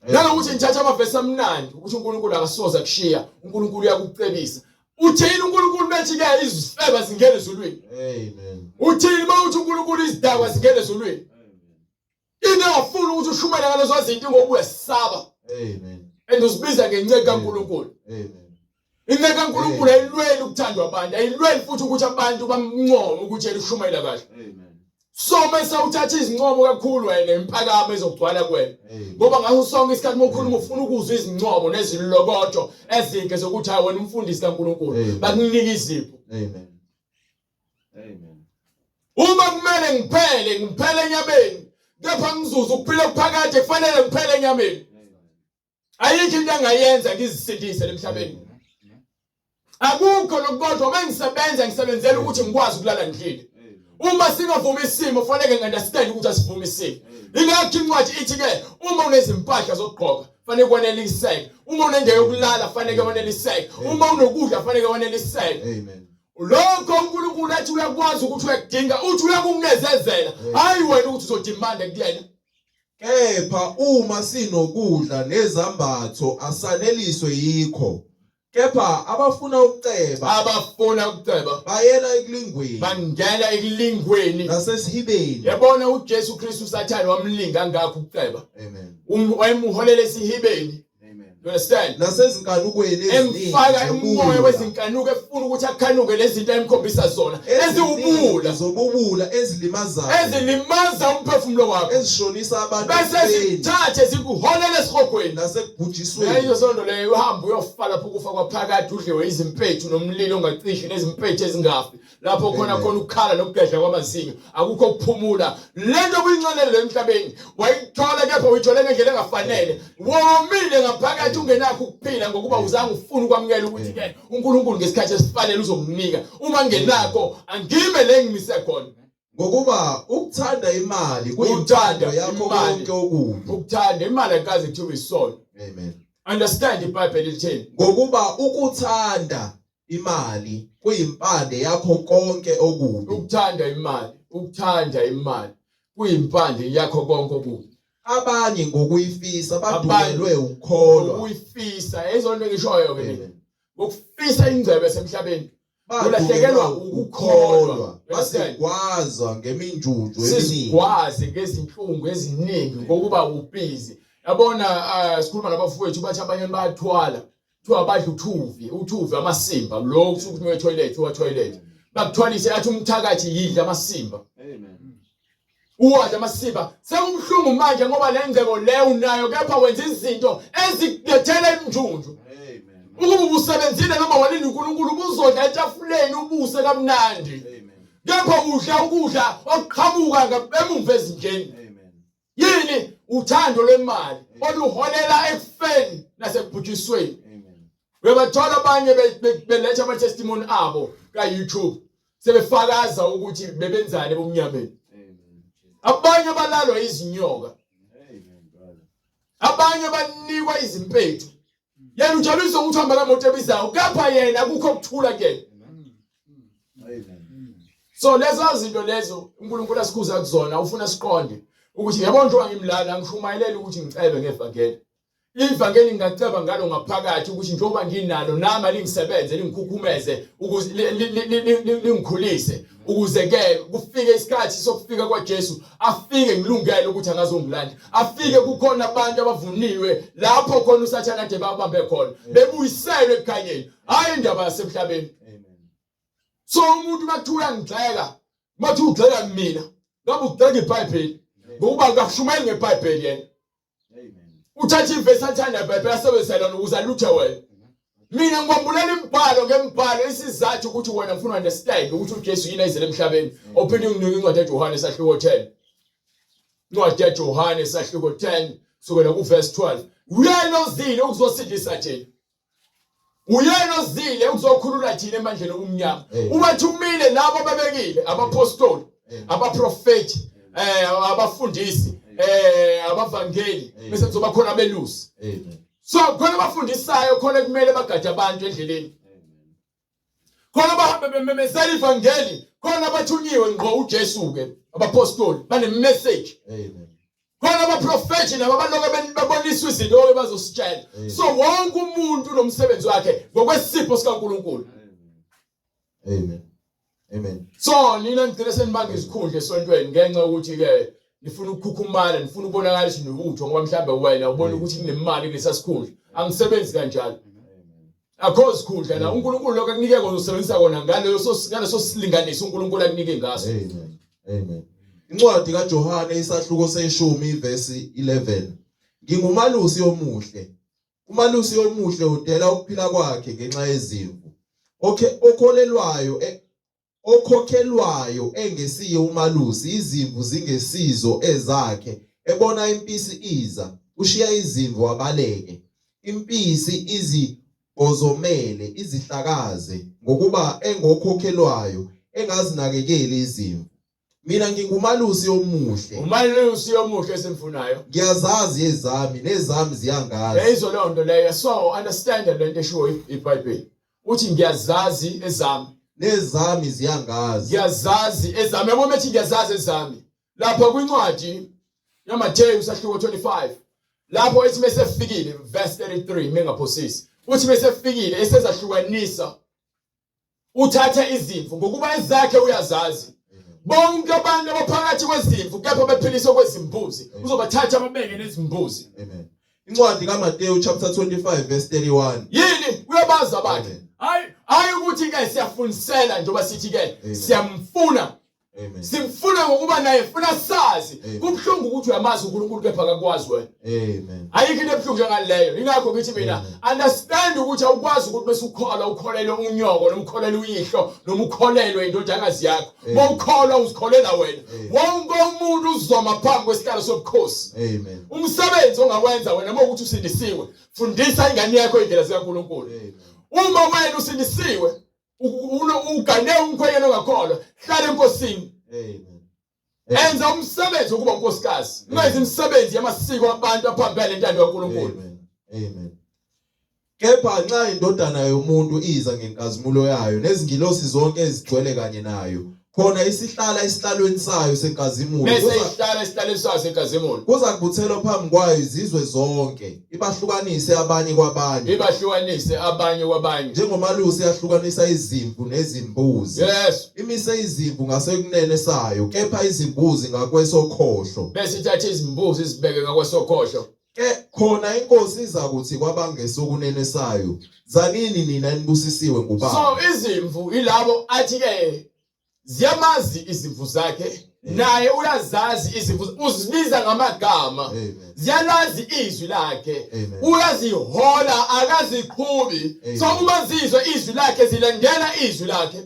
Nanokuthi ngithatha amavesi amnandi ukuthi uNkulunkulu akasoze akushiya, uNkulunkulu uyakucebisa. Uthini uNkulunkulu bethi ke izifeba zingena ezulwini? Amen. Uthini mawuthi uNkulunkulu izidakwa zingena ezulwini? Into engafuni ukuthi ushumele ngalezo zinto ngoba uyesaba Amen. and uzibiza ngenceke kaNkulunkulu. Amen. Inceke kaNkulunkulu ayilweli ukuthandwa abantu, ayilweli futhi ukuthi abantu bamncome ukuthi yena ushumayela kahle. So mase uthatha izincomo kakhulu wena impakamo ezogcwala kuwena. Amen. Ngoba ngaso sonke isikhathi uma ukhuluma ufuna ukuzwa izincomo nezilokodo ezinhle zokuthi hayi wena umfundisi kaNkulunkulu Amen. bakunika izipho. Amen. Amen. Uma kumele ngiphele ngiphele enyameni kepha ngizuze ukuphila okuphakade kufanele ngiphele enyameni. Ayikho into engayenza ngizisindise emhlabeni. Akukho nokukodwa uma ngisebenza ngisebenzela ukuthi ngikwazi ukulala ngidlile. Uma singavumi isimo kufanele ngi-understand ukuthi asivumi isimo. Ingakho incwadi ithi ke uma unezimpahla zokugqoka kufanele kwaneliseke. Uma unendawo yokulala kufanele waneliseke. Uma unokudla kufanele waneliseke. Amen. Lokho uNkulunkulu athi uyakwazi ukuthi uyakudinga uthi uyakunezezela. Hayi wena ukuthi uzodimanda kuyena. Kepha uma sinokudla nezambatho asaneliswe yikho. Kepha abafuna ukuceba Abafuna ukuceba bayela ekulingweni bangena ekulingweni. nasesihibeni. Yabona uJesu Kristu uSathane wamlinga ngakho ukuceba. Amen. Wayemholela esihibeni. Amen. You understand? Nasezinkanukweni eziningi Emfaka umoya zobubula. wezinkanuko efuna ukuthi akhanuke lezi zinto emkhombisa zona eziwubula zobubula ezilimazayo ezilimaza umphefumulo wakho ezishonisa abantu bese ekufeni zithathe zikuholele esihogweni. Leyo nasekubhujisweni. sonto leyo uhambe uyofa lapho ukufa kwaphakade udliwe izimpethu nomlilo ongacishi nezimpethu ezingafi lapho khona Amen. khona ukukhala nokugedla kwamazinyo akukho ukuphumula lento kuyinxanele emhlabeni wayithola kepha uyithole ngendlela engafanele womile ngaphakathi ungenakho ukuphila ngokuba uzange ufune ukwamukela ukuthi ke uNkulunkulu ngesikhathi esifanele uzokunika uma ngenakho angime le ngimise khona. Ngokuba ukuthanda imali Ukuthanda kuyimpande yakho imali. konke okubi. Ukuthanda imali ayikaze kuthiwe isono. Amen. Understand iBhayibheli lithini? Ngokuba ukuthanda imali kuyimpande yakho konke okubi. Ukuthanda imali, ukuthanda imali kuyimpande yakho konke okubi. Abanye ngokuyifisa Abanye badukelwe ukukholwa. Ukuyifisa ezonto engishoyo ke mina. Amen. Ngokufisa ingcebo esemhlabeni Ulahlekelwa Badukelwa ukukholwa. ukukholwa basigwazwa ngeminjunju eminingi. Sizigwaze ngezinhlungu eziningi ngokuba ubhizi. Yabona sikhuluma nabafowethu bathi abanye bayathwala. Kuthiwa badla uthuvi, uthuvi amasimba lo kusuke ukuthi uye toilet, uwa toilet. Bakuthwalise athi umthakathi yidla amasimba. Amen. Uwadla amasimba. Sekubuhlungu manje ngoba le ngcebo le unayo kepha wenza izinto ezikulethela imjunju. Amen. Ukuba ubusebenzile noma walinda uNkulunkulu ubuzodla etafuleni ubuse kamnandi. Amen. Kepha udla ukudla okuqhamuka emuva ezinjeni. Amen. Yini uthando lwemali oluholela ekufeni nasekubhujisweni. Amen. Uyabathola abanye beletha ama testimony abo ka YouTube sebefakaza ukuthi bebenzani ebumnyameni. Amen. Abanye balalwa izinyoka. Abanye banikwa izimpethu. Yena ujabuliswa ukuthi uhamba ngemoto ebizayo kepha yena akukho ukuthula kuyena. So lezo zinto lezo uNkulunkulu asikhuza kuzona ufuna siqonde ukuthi yabo njengoba ngimlana ngishumayelele ukuthi ngicebe ngevangeli. Ivangeli ngingaceba ngalo ngaphakathi ukuthi njengoba nginalo nami lingisebenze lingikhukhumeze ukuze lingikhulise ukuze ke kufike isikhathi sokufika kwaJesu afike ngilungele ukuthi angazongilanda afike kukhona abantu abavuniwe lapho khona uSathane ade babambe khona bebuyiselwe ekukhanyeni hayi indaba yasemhlabeni. So umuntu makuthiwa uyangigxeka, mathi ugxeka mina ngabe ugxeka iBhayibheli ngokuba akakushumayeli ngeBhayibheli yena. Uthatha ivesi alithanda iBhayibheli asebenzise lona ukuze aluthe wena. Mina ngikwambulela imibhalo ngembhalo isizathu ukuthi wena ngifuna understand ukuthi uJesu yini ayizele emhlabeni. Ophinde unginike incwadi yaJohane isahluko 10. Incwadi yaJohane isahluko 10 kusukela kuverse 12. Uyena ozile ukuzosindisa thina. Uyena ozile ukuzokhulula thina emandleni obumnyama. Ubathumile labo ababekile abapostoli, abaprofeti, abafundisi, abavangeli, bese kuzoba khona abelusi. So khona abafundisayo khona kumele bagade abantu endleleni. Khona bahambe bememezela ivangeli, khona abathunyiwe ngqo uJesu ke, abapostoli bane message. Amen. Khona abaprofethi nabo abaloke beboniswa izinto obe bazositshela. So wonke umuntu unomsebenzi wakhe ngokwesipho sikaNkulunkulu. Amen. Amen. So nina nigcine senibanga izikhundla esontweni ngenxa yokuthi ke nifuna ukukhukhumala, nifuna ukubonakala ukuthi nibutho ngoba mhlambe wena ubona ukuthi kunemali kulesa sikhundla. Angisebenzi kanjalo. Akho sikhundla la uNkulunkulu lokho akunike kona usebenzisa kona ngaleyo ngaleso silinganiso uNkulunkulu akunike ngaso. Amen. Amen. Incwadi kaJohane isahluko seshumi ivesi 11. Ngingumalusi omuhle. Umalusi omuhle udela ukuphila kwakhe ngenxa yezimvu. Okay, okholelwayo e, Okhokhelwayo engesiye umalusi, izimvu zingesizo ezakhe, ebona impisi iza, ushiya izimvu abaleke. Impisi izibhozomele, izihlakaze, ngokuba engokhokhelwayo, engazinakekeli izimvu. Mina ngingumalusi omuhle. Umalusi omuhle esimfunayo. Ngiyazazi ezami nezami ziyangazi. Yayizwa leyo nto leyo. So understand le nto eshiwo iBhayibheli. Uthi ngiyazazi ezami. Nezami ziyangazi. Ngiyazazi ezami. Yabo methi ngiyazazi ezami. Lapha kwincwadi yaMathewu sahluko 25 lapho ethi mesefikile verse 33 mengaphosisi. Uthi mesefikile esezahlukanisa uthatha izimvu ngokuba ezakhe uyazazi bonke abantu abaphakathi kwezimvu kepha bephiliswa kwezimbuzi uzobathatha ababeke nezimbuzi. Amen. Incwadi kaMateyu chapter 25 verse 31. Yini uyabazi abakhe. Hayi hayi ukuthi ke siyafundisela njengoba sithi ke siyamfuna. Amen. Simfuna ngokuba naye funa sazi. Amen. Kubuhlungu ukuthi uyamazi uNkulunkulu kepha akakwazi wena. Amen. Ayikho into ebuhlungu njengaleyo. Ingakho ngithi mina Amen. understand ukuthi awukwazi ukuthi bese ukholwa ukholelwe unyoko noma ukholelwe uyihlo noma ukholelwe indodakazi yakho. Amen. Mawukholwa uzikholela wena. Amen. Wonke umuntu uzoma phambi kwesihlalo sobukhosi. Amen. Umsebenzi ongawenza wena uma ukuthi usindisiwe, fundisa ingane yakho indlela zikaNkulunkulu. Amen. Uma wena usindisiwe, ugane umkhwenyana ongakholwa, hlala enkosini. Amen. Enza umsebenzi wokuba unkosikazi. Ungenzi imisebenzi yamasiko abantu aphambene nentando kaNkulunkulu. Amen. Amen. Kepha nxa indodana yomuntu iza ngenkazimulo yayo nezingilosi zonke ezigcwele kanye nayo, khona isihlala esihlalweni sayo senkazimulo, Bese kuza ihlala esihlalweni sayo senkazimulo. kuza kubuthelwa phambi kwayo izizwe zonke, ibahlukanise abanye kwabanye, Ibahlukanise abanye kwabanye. njengomalusi ahlukanisa izimvu nezimbuzi. Yes. Imise izimvu ngasekunene sayo, kepha izimbuzi ngakwesokhohlo. Bese ithatha izimbuzi izibeke ngakwesokhohlo. Ke khona inkosi izakuthi kwabangesokunene sayo, zanini nina enibusisiwe ngubaba. So izimvu ilabo athi ke ziyamazi izimvu zakhe naye uyazazi izimvu uzibiza ngamagama. Amen. Ziyalazi izwi lakhe. Amen. Uyazihola akaziqhubi. Amen. So uma zizwe izwi lakhe zilandela izwi lakhe.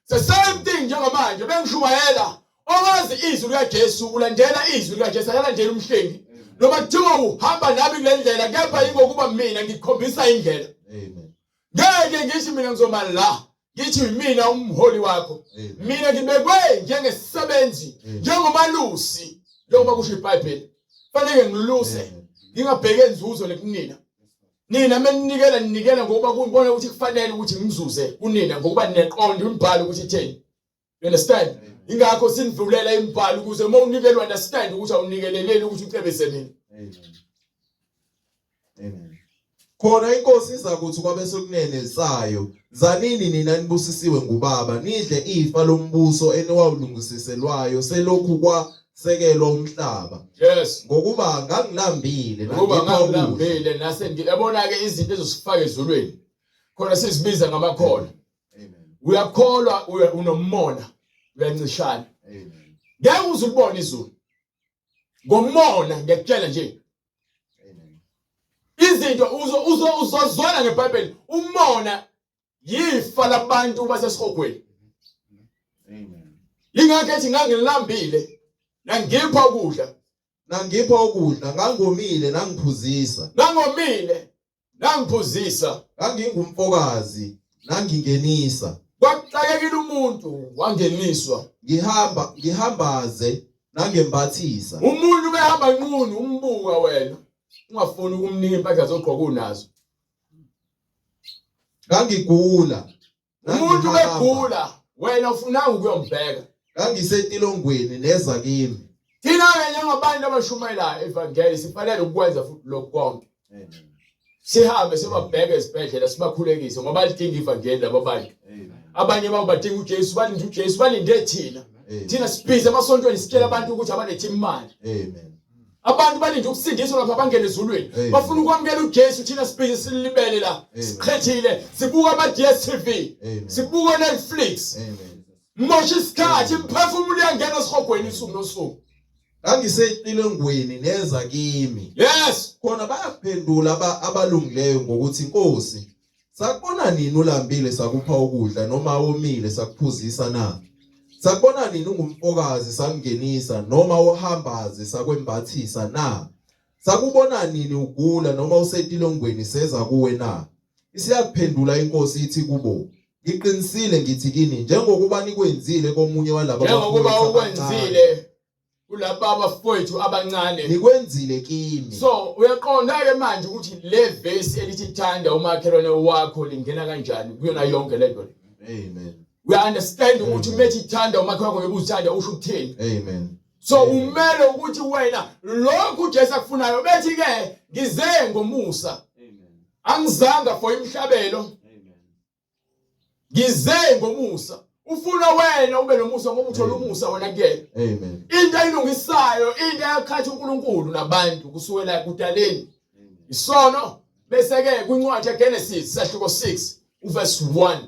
The same thing njengamanje bengishumayela owazi izwi likaJesu ulandela izwi likaJesu akalandeli umhlengi. Noma kuthiwa uhamba nami kule ndlela kepha ingokuba mina ngikukhombisa indlela. Amen. Ngeke ngithi mina ngizoma la ngithi mina umholi wakho. Amen. Mina ngibekwe njengesisebenzi Amen. njengomalusi. Njengoba kusho iBhayibheli. Fanele ngiluse ngingabheke inzuzo lekunina. Nina meninikela ninikela ngokuba kunibona ukuthi kufanele ukuthi ngizuze kunina ngokuba nineqonda imibhalo ukuthi itheni. You understand? Ingakho sinivulela imibhalo ukuze uma unikelwa understand ukuthi awunikeleleli ukuthi ucebise mina. Amen. Amen. Khona inkosi izakuthi kwabesokunene sayo, zanini nina nibusisiwe ngubaba, nidle ifa lombuso eniwawulungisiselwayo selokhu kwasekelwa umhlaba. Yes. Ngokuba ngangilambile Ngokuba nangipha ukudla. ngangilambile nase ngiyabona ke izinto ezosifaka ezulwini. Khona sizibiza ngamakholwa. Amen. Uyakholwa unomona, uyancishana. Amen. Ngeke uze ulibone izulu. Ngomona ngiyakutshela nje. Amen. Izinto uzo uzo uzozwana ngeBhayibheli umona yifa labantu basesihogweni. Amen. Yingakho ethi ngangilambile nangipha ukudla, Nangipha ukudla, ngangomile nangiphuzisa. ngangomile Nangiphuzisa. Ngangingumfokazi, nangingenisa. Kwakuxakekile umuntu wangeniswa. Ngihamba ngihambaze nangembathisa. Umuntu behamba nqunu umbuka wena ungafuni ukumnika impahla zogqoka unazo. Ngangigula. Umuntu begula wena ufunanga ukuyombheka. Ngangisetilongweni neza kimi. Thina-ke njengabantu abashumayelayo ivangeli sifanele ukwenza futhi lokhu konke. Sihambe sibabheke ezibhedlela sibakhulekise ngoba balidinga ivangeli laba bantu. Abanye babo badinga uJesu, balinde uJesu, balinde thina. Thina sibhizi emasontweni sitshela abantu ukuthi abalethe imali. Amen. Abantu balinde ukusindiswa lapha bangene ezulwini. Bafuna ukwamukela uJesu thina sibhizi silibele la. Siqhethile, sibuka ama DStv. Sibuka Netflix. Amen. Mosha isikhathi, imphefumulo iyangena esihogweni usuku nosuku. Ngangisetilongweni neza kimi. Yes. Khona bayaphendula abalungileyo ngokuthi Nkosi, Sakubona nini ulambile sakupha ukudla noma womile sakuphuzisa na? Sakubona nini ungumfokazi sakungenisa noma uhambaze sakwembathisa na? Sakubona nini ugula noma usetilongweni seza kuwe na? Isiyakuphendula inkosi ithi kubo, ngiqinisile ngithi kini njengokuba nikwenzile komunye walaba njengokuba bafowethu abancane, ukwenzile kulaba abafowethu abancane nikwenzile kimi. So uyaqonda ke manje ukuthi le verse elithi thanda umakhelwane wakho lingena kanjani kuyona yonke le nto le. Amen. We understand ukuthi umethi thanda umakhelwane wakho ngoba uzithanda usho ukuthini. Amen. So umele ukuthi wena lokhu uJesu akufunayo bethi ke ngize ngomusa. Amen. Angizanga for imhlabelo. Amen. Ngize ngomusa. Ufuna wena ube nomusa ngoba uthola umusa wena kuyena. Amen. Into ayilungisayo, into ayakhatha uNkulunkulu nabantu kusukela kudaleni. Isono bese ke kwincwadi yeGenesis sahluko 6 uverse 1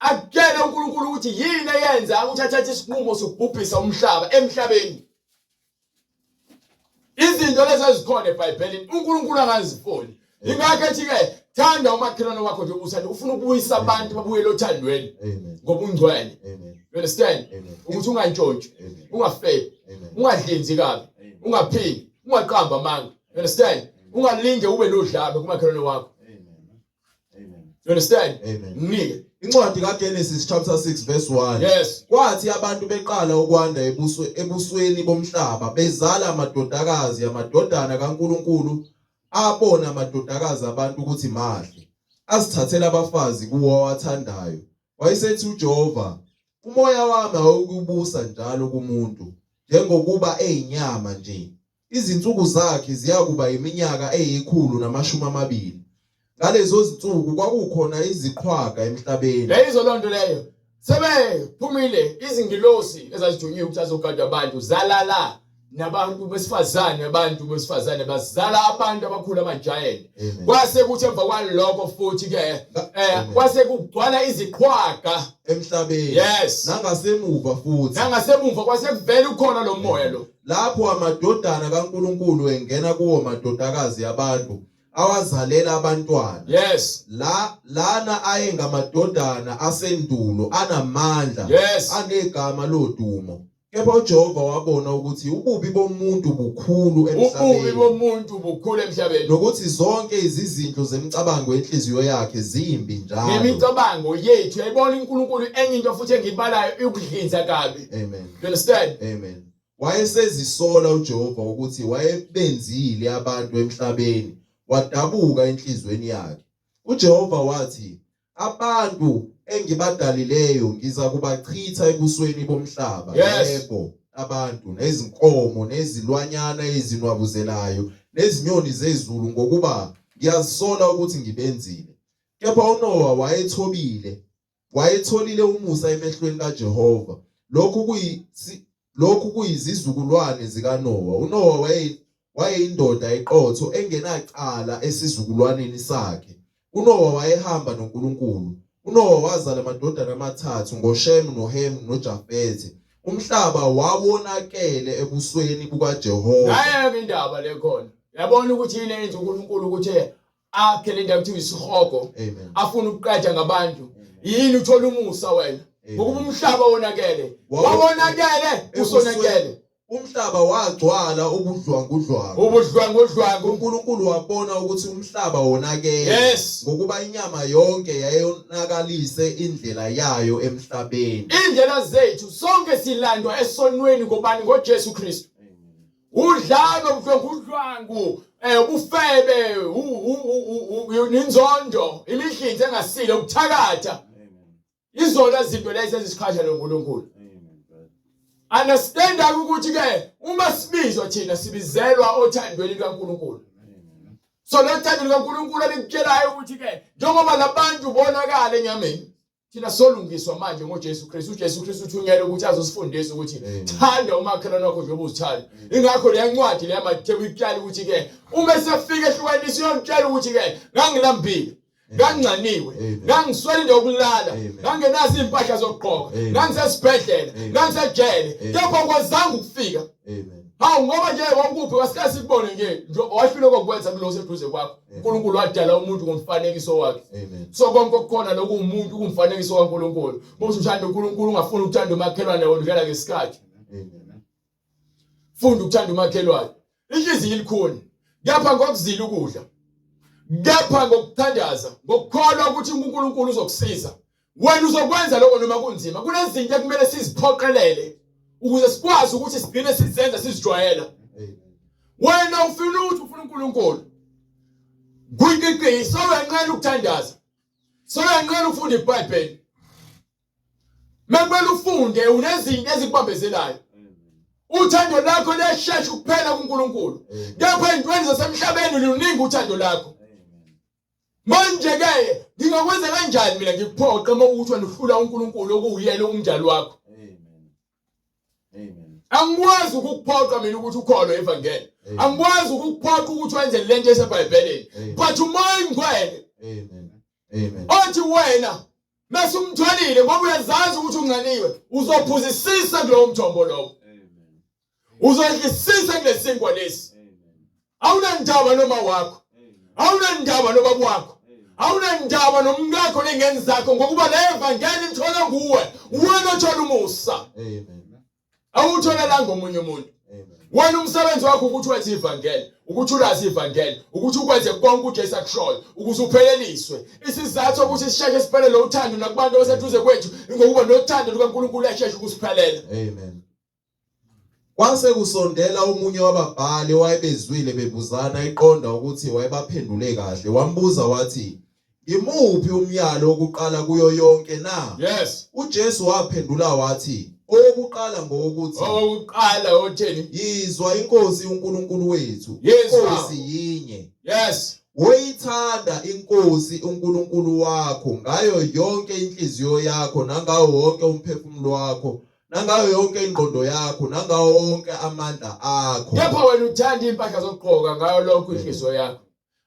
akutshele uNkulunkulu ukuthi yini eyenza ukuthi athathe isinqumo sokubhubhisa umhlaba emhlabeni. Izinto lezi ezikhona eBhayibhelini uNkulunkulu akazifuni. Ingakho ethi ke thanda umakhelwane wakho nje uthanda ufuna ukubuyisa abantu babuyele othandweni Amen. ngobungcwele. Amen. You understand? Amen. Ukuthi ungantshontshi, Amen. ungafebi, Amen. ungadlinzi kabi, ungaphingi, ungaqamba amanga. You understand? Ungalinge ube nodlame kumakhelwane wakho. Amen. Amen. You understand? Amen. Nginike. Incwadi kaGenesis chapter 6 verse 1. Yes. Kwathi abantu beqala ukwanda ebusweni bomhlaba bezala amadodakazi amadodana kaNkuluNkulu abona amadodakazi abantu ukuthi mahle azithathela abafazi kuwo awathandayo. Wayesethi uJehova, umoya wami awukubusa njalo kumuntu njengokuba eyinyama nje. Izinsuku zakhe ziyakuba iminyaka eyikhulu namashumi amabili. Ngalezo zinsuku kwakukhona iziqhwaga emhlabeni. Yayizo loo nto leyo. Sebephumile izingilosi ezazithunyiwe ukuthi azogada abantu zalala nabantu besifazane abantu besifazane bazala abantu abakhulu ama-giant. Amen. Kwase kuthi emva kwalokho futhi ke Amen. kwase kugcwala iziqhwaga. Emhlabeni. Yes. Nangasemuva futhi. Nangasemuva kwase kuvela ukhona lo moya lo. Lapho amadodana kaNkuluNkulu engena kuwo madodakazi abantu awazalela abantwana. Yes. La lana ayengamadodana asendulo anamandla Yes. anegama lodumo. Kepha uJehova wabona ukuthi ububi bomuntu bukhulu Ububi emhlabeni bomuntu bukhulu emhlabeni. nokuthi zonke izizindlo zemicabango yenhliziyo yakhe zimbi njalo. Nemicabango yethu yayibona uNkulunkulu enye into futhi engiyibalayo ukudlinza kabi. Amen. You understand? Amen. Wayesezisola uJehova ukuthi wayebenzile abantu emhlabeni, wadabuka enhliziyweni yakhe. UJehova wathi, Abantu engibadalileyo ngizakubachitha ebusweni bomhlaba, yebo, abantu nezinkomo nezilwanyana ezinwabuzelayo nezinyoni zezulu, ngokuba ngiyazisola ukuthi ngibenzile. Kepha uNowa wayethobile, wayetholile umusa emehlweni kaJehova. Lokhu Lokhu kuyizizukulwane zikaNowa. UNowa wayeyindoda eqotho engenacala esizukulwaneni sakhe. UNowa wayehamba noNkulunkulu. UNowa wazala amadodana amathathu ngoShemu noHemu noJafethe. Umhlaba wawonakele ebusweni bukaJehova. Naye indaba le khona. Yabona ukuthi yini eyenza uNkulunkulu ukuthi akhe le ndawo kuthiwa isihogo afuna ukuqeda ngabantu yini uthola umusa wena ngokuba umhlaba wonakele wawonakele usonakele umhlaba wagcwala ubudlwangudlwangu ubudlwangudlwangu uNkulunkulu wabona ukuthi umhlaba wonakele ngokuba inyama yonke yayonakalise indlela yayo emhlabeni indlela zethu sonke silandwa esonweni ngobani ngoJesu Kristu Udlame ubudlwangudlwangu ubufebe inzondo imihlinzi engasile ukuthakatha izona zinto lezi ezisiqhasha noNkulunkulu understand ukuthi ke uma sibizwa thina sibizelwa othandweni lukaNkulunkulu so lo thando lukaNkulunkulu alikutshelayo ukuthi ke njengoba labantu bonakala enyameni Thina solungiswa manje ngoJesu Kristu. UJesu Kristu uthunyelwe ukuthi azosifundisa ukuthi thanda umakhelwane wakho njengoba uzithanda. Ingakho le ncwadi le Mateyu ikutshela ukuthi ke uma esefika ehlukanisa uyomtshela ukuthi ke ngangilambile ngangingcaniwe ngangiswele indawo yokulala ngangenazo izimpahla zokugqoka ngangisesibhedlela ngangisejele kepha kwazanga ukufika Hawu ngoba nje wawukuphi wasikaze sikubone nje nje wahluleka ukwenza kulo oseduze kwakho. uNkulunkulu wadala umuntu ngomfanekiso wakhe. So konke okukhona lokhu umuntu kumfanekiso kaNkulunkulu. Uma uthanda uNkulunkulu ungafuni ukuthanda umakhelwane wena udlala ngesikhathi. Funda ukuthanda umakhelwane. Inhliziyo ilikhuni. Kepha ngokuzila ukudla. Kepha ngokuthandaza, ngokukholwa ukuthi uNkulunkulu uzokusiza. Wena uzokwenza lokho noma kunzima. Kunezinto ekumele siziphoqelele ukuze sikwazi ukuthi sigcine sizenza sizijwayela. Wena ufuna ukuthi ufuna uNkulunkulu. Kuyinkinga sowenqena ukuthandaza. Sowenqena ukufunda iBhayibheli. Mekumele ufunde unezinto ezikubambezelayo. Uthando lakho liyashesha ukuphela kuNkulunkulu. Kepha ezintweni zasemhlabeni luningi uthando lakho. Manje ke ngingakwenza kanjani mina ngikuphoqe uma ukuthi wena uhlula uNkulunkulu okuwuyena umdali wakho? Amen. Amen. Angikwazi ukukuphoqa mina ukuthi ukholwe evangeli. Angikwazi ukukuphoqa ukuthi wenze lento eseBhayibhelini. But umoya ingcwele. Amen. Amen. Othi wena mase umthwalile ngoba uyazazi ukuthi ungcaniwe uzophuzisisa kulowo mthombo lowo. Amen. Uzodlisisa kulesinkwa lesi. Awunandaba noma wakho. Awunandaba nobaba wakho. Awunandaba nomkakho nengane zakho ngokuba le evangeli ithola nguwe. Wena othola umusa. Amen. Awutholelanga omunye umuntu. Wena umsebenzi wakho ukuthi wenze ivangeli, ukuthi ulazi ivangeli, ukuthi ukwenze konke uJesu akushoyo, ukuze upheleliswe. Isizathu ukuthi sisheshe siphelele uthando nakubantu abaseduze kwethu, ingokuba nothando lukaNkulunkulu luyashesha ukusiphelela. Amen. Kwase kusondela omunye wababhali owayebezwile bebuzana eqonda ukuthi wayebaphendule kahle, wambuza wathi, Imuphi umyalo wokuqala kuyo yonke na? Yes. UJesu waphendula wathi, Owokuqala ngowokuthi, Owokuqala otheni? Yizwa iNkosi uNkulunkulu wethu, Yizwa. iNkosi yinye. Yes. Woyithanda iNkosi uNkulunkulu wakho ngayo yonke inhliziyo yakho nangawo wonke umphefumulo wakho nangayo yonke ingqondo yakho nangawo wonke amandla akho. Kepha wena uthanda impahla zokugqoka ngayo lonke inhliziyo yakho.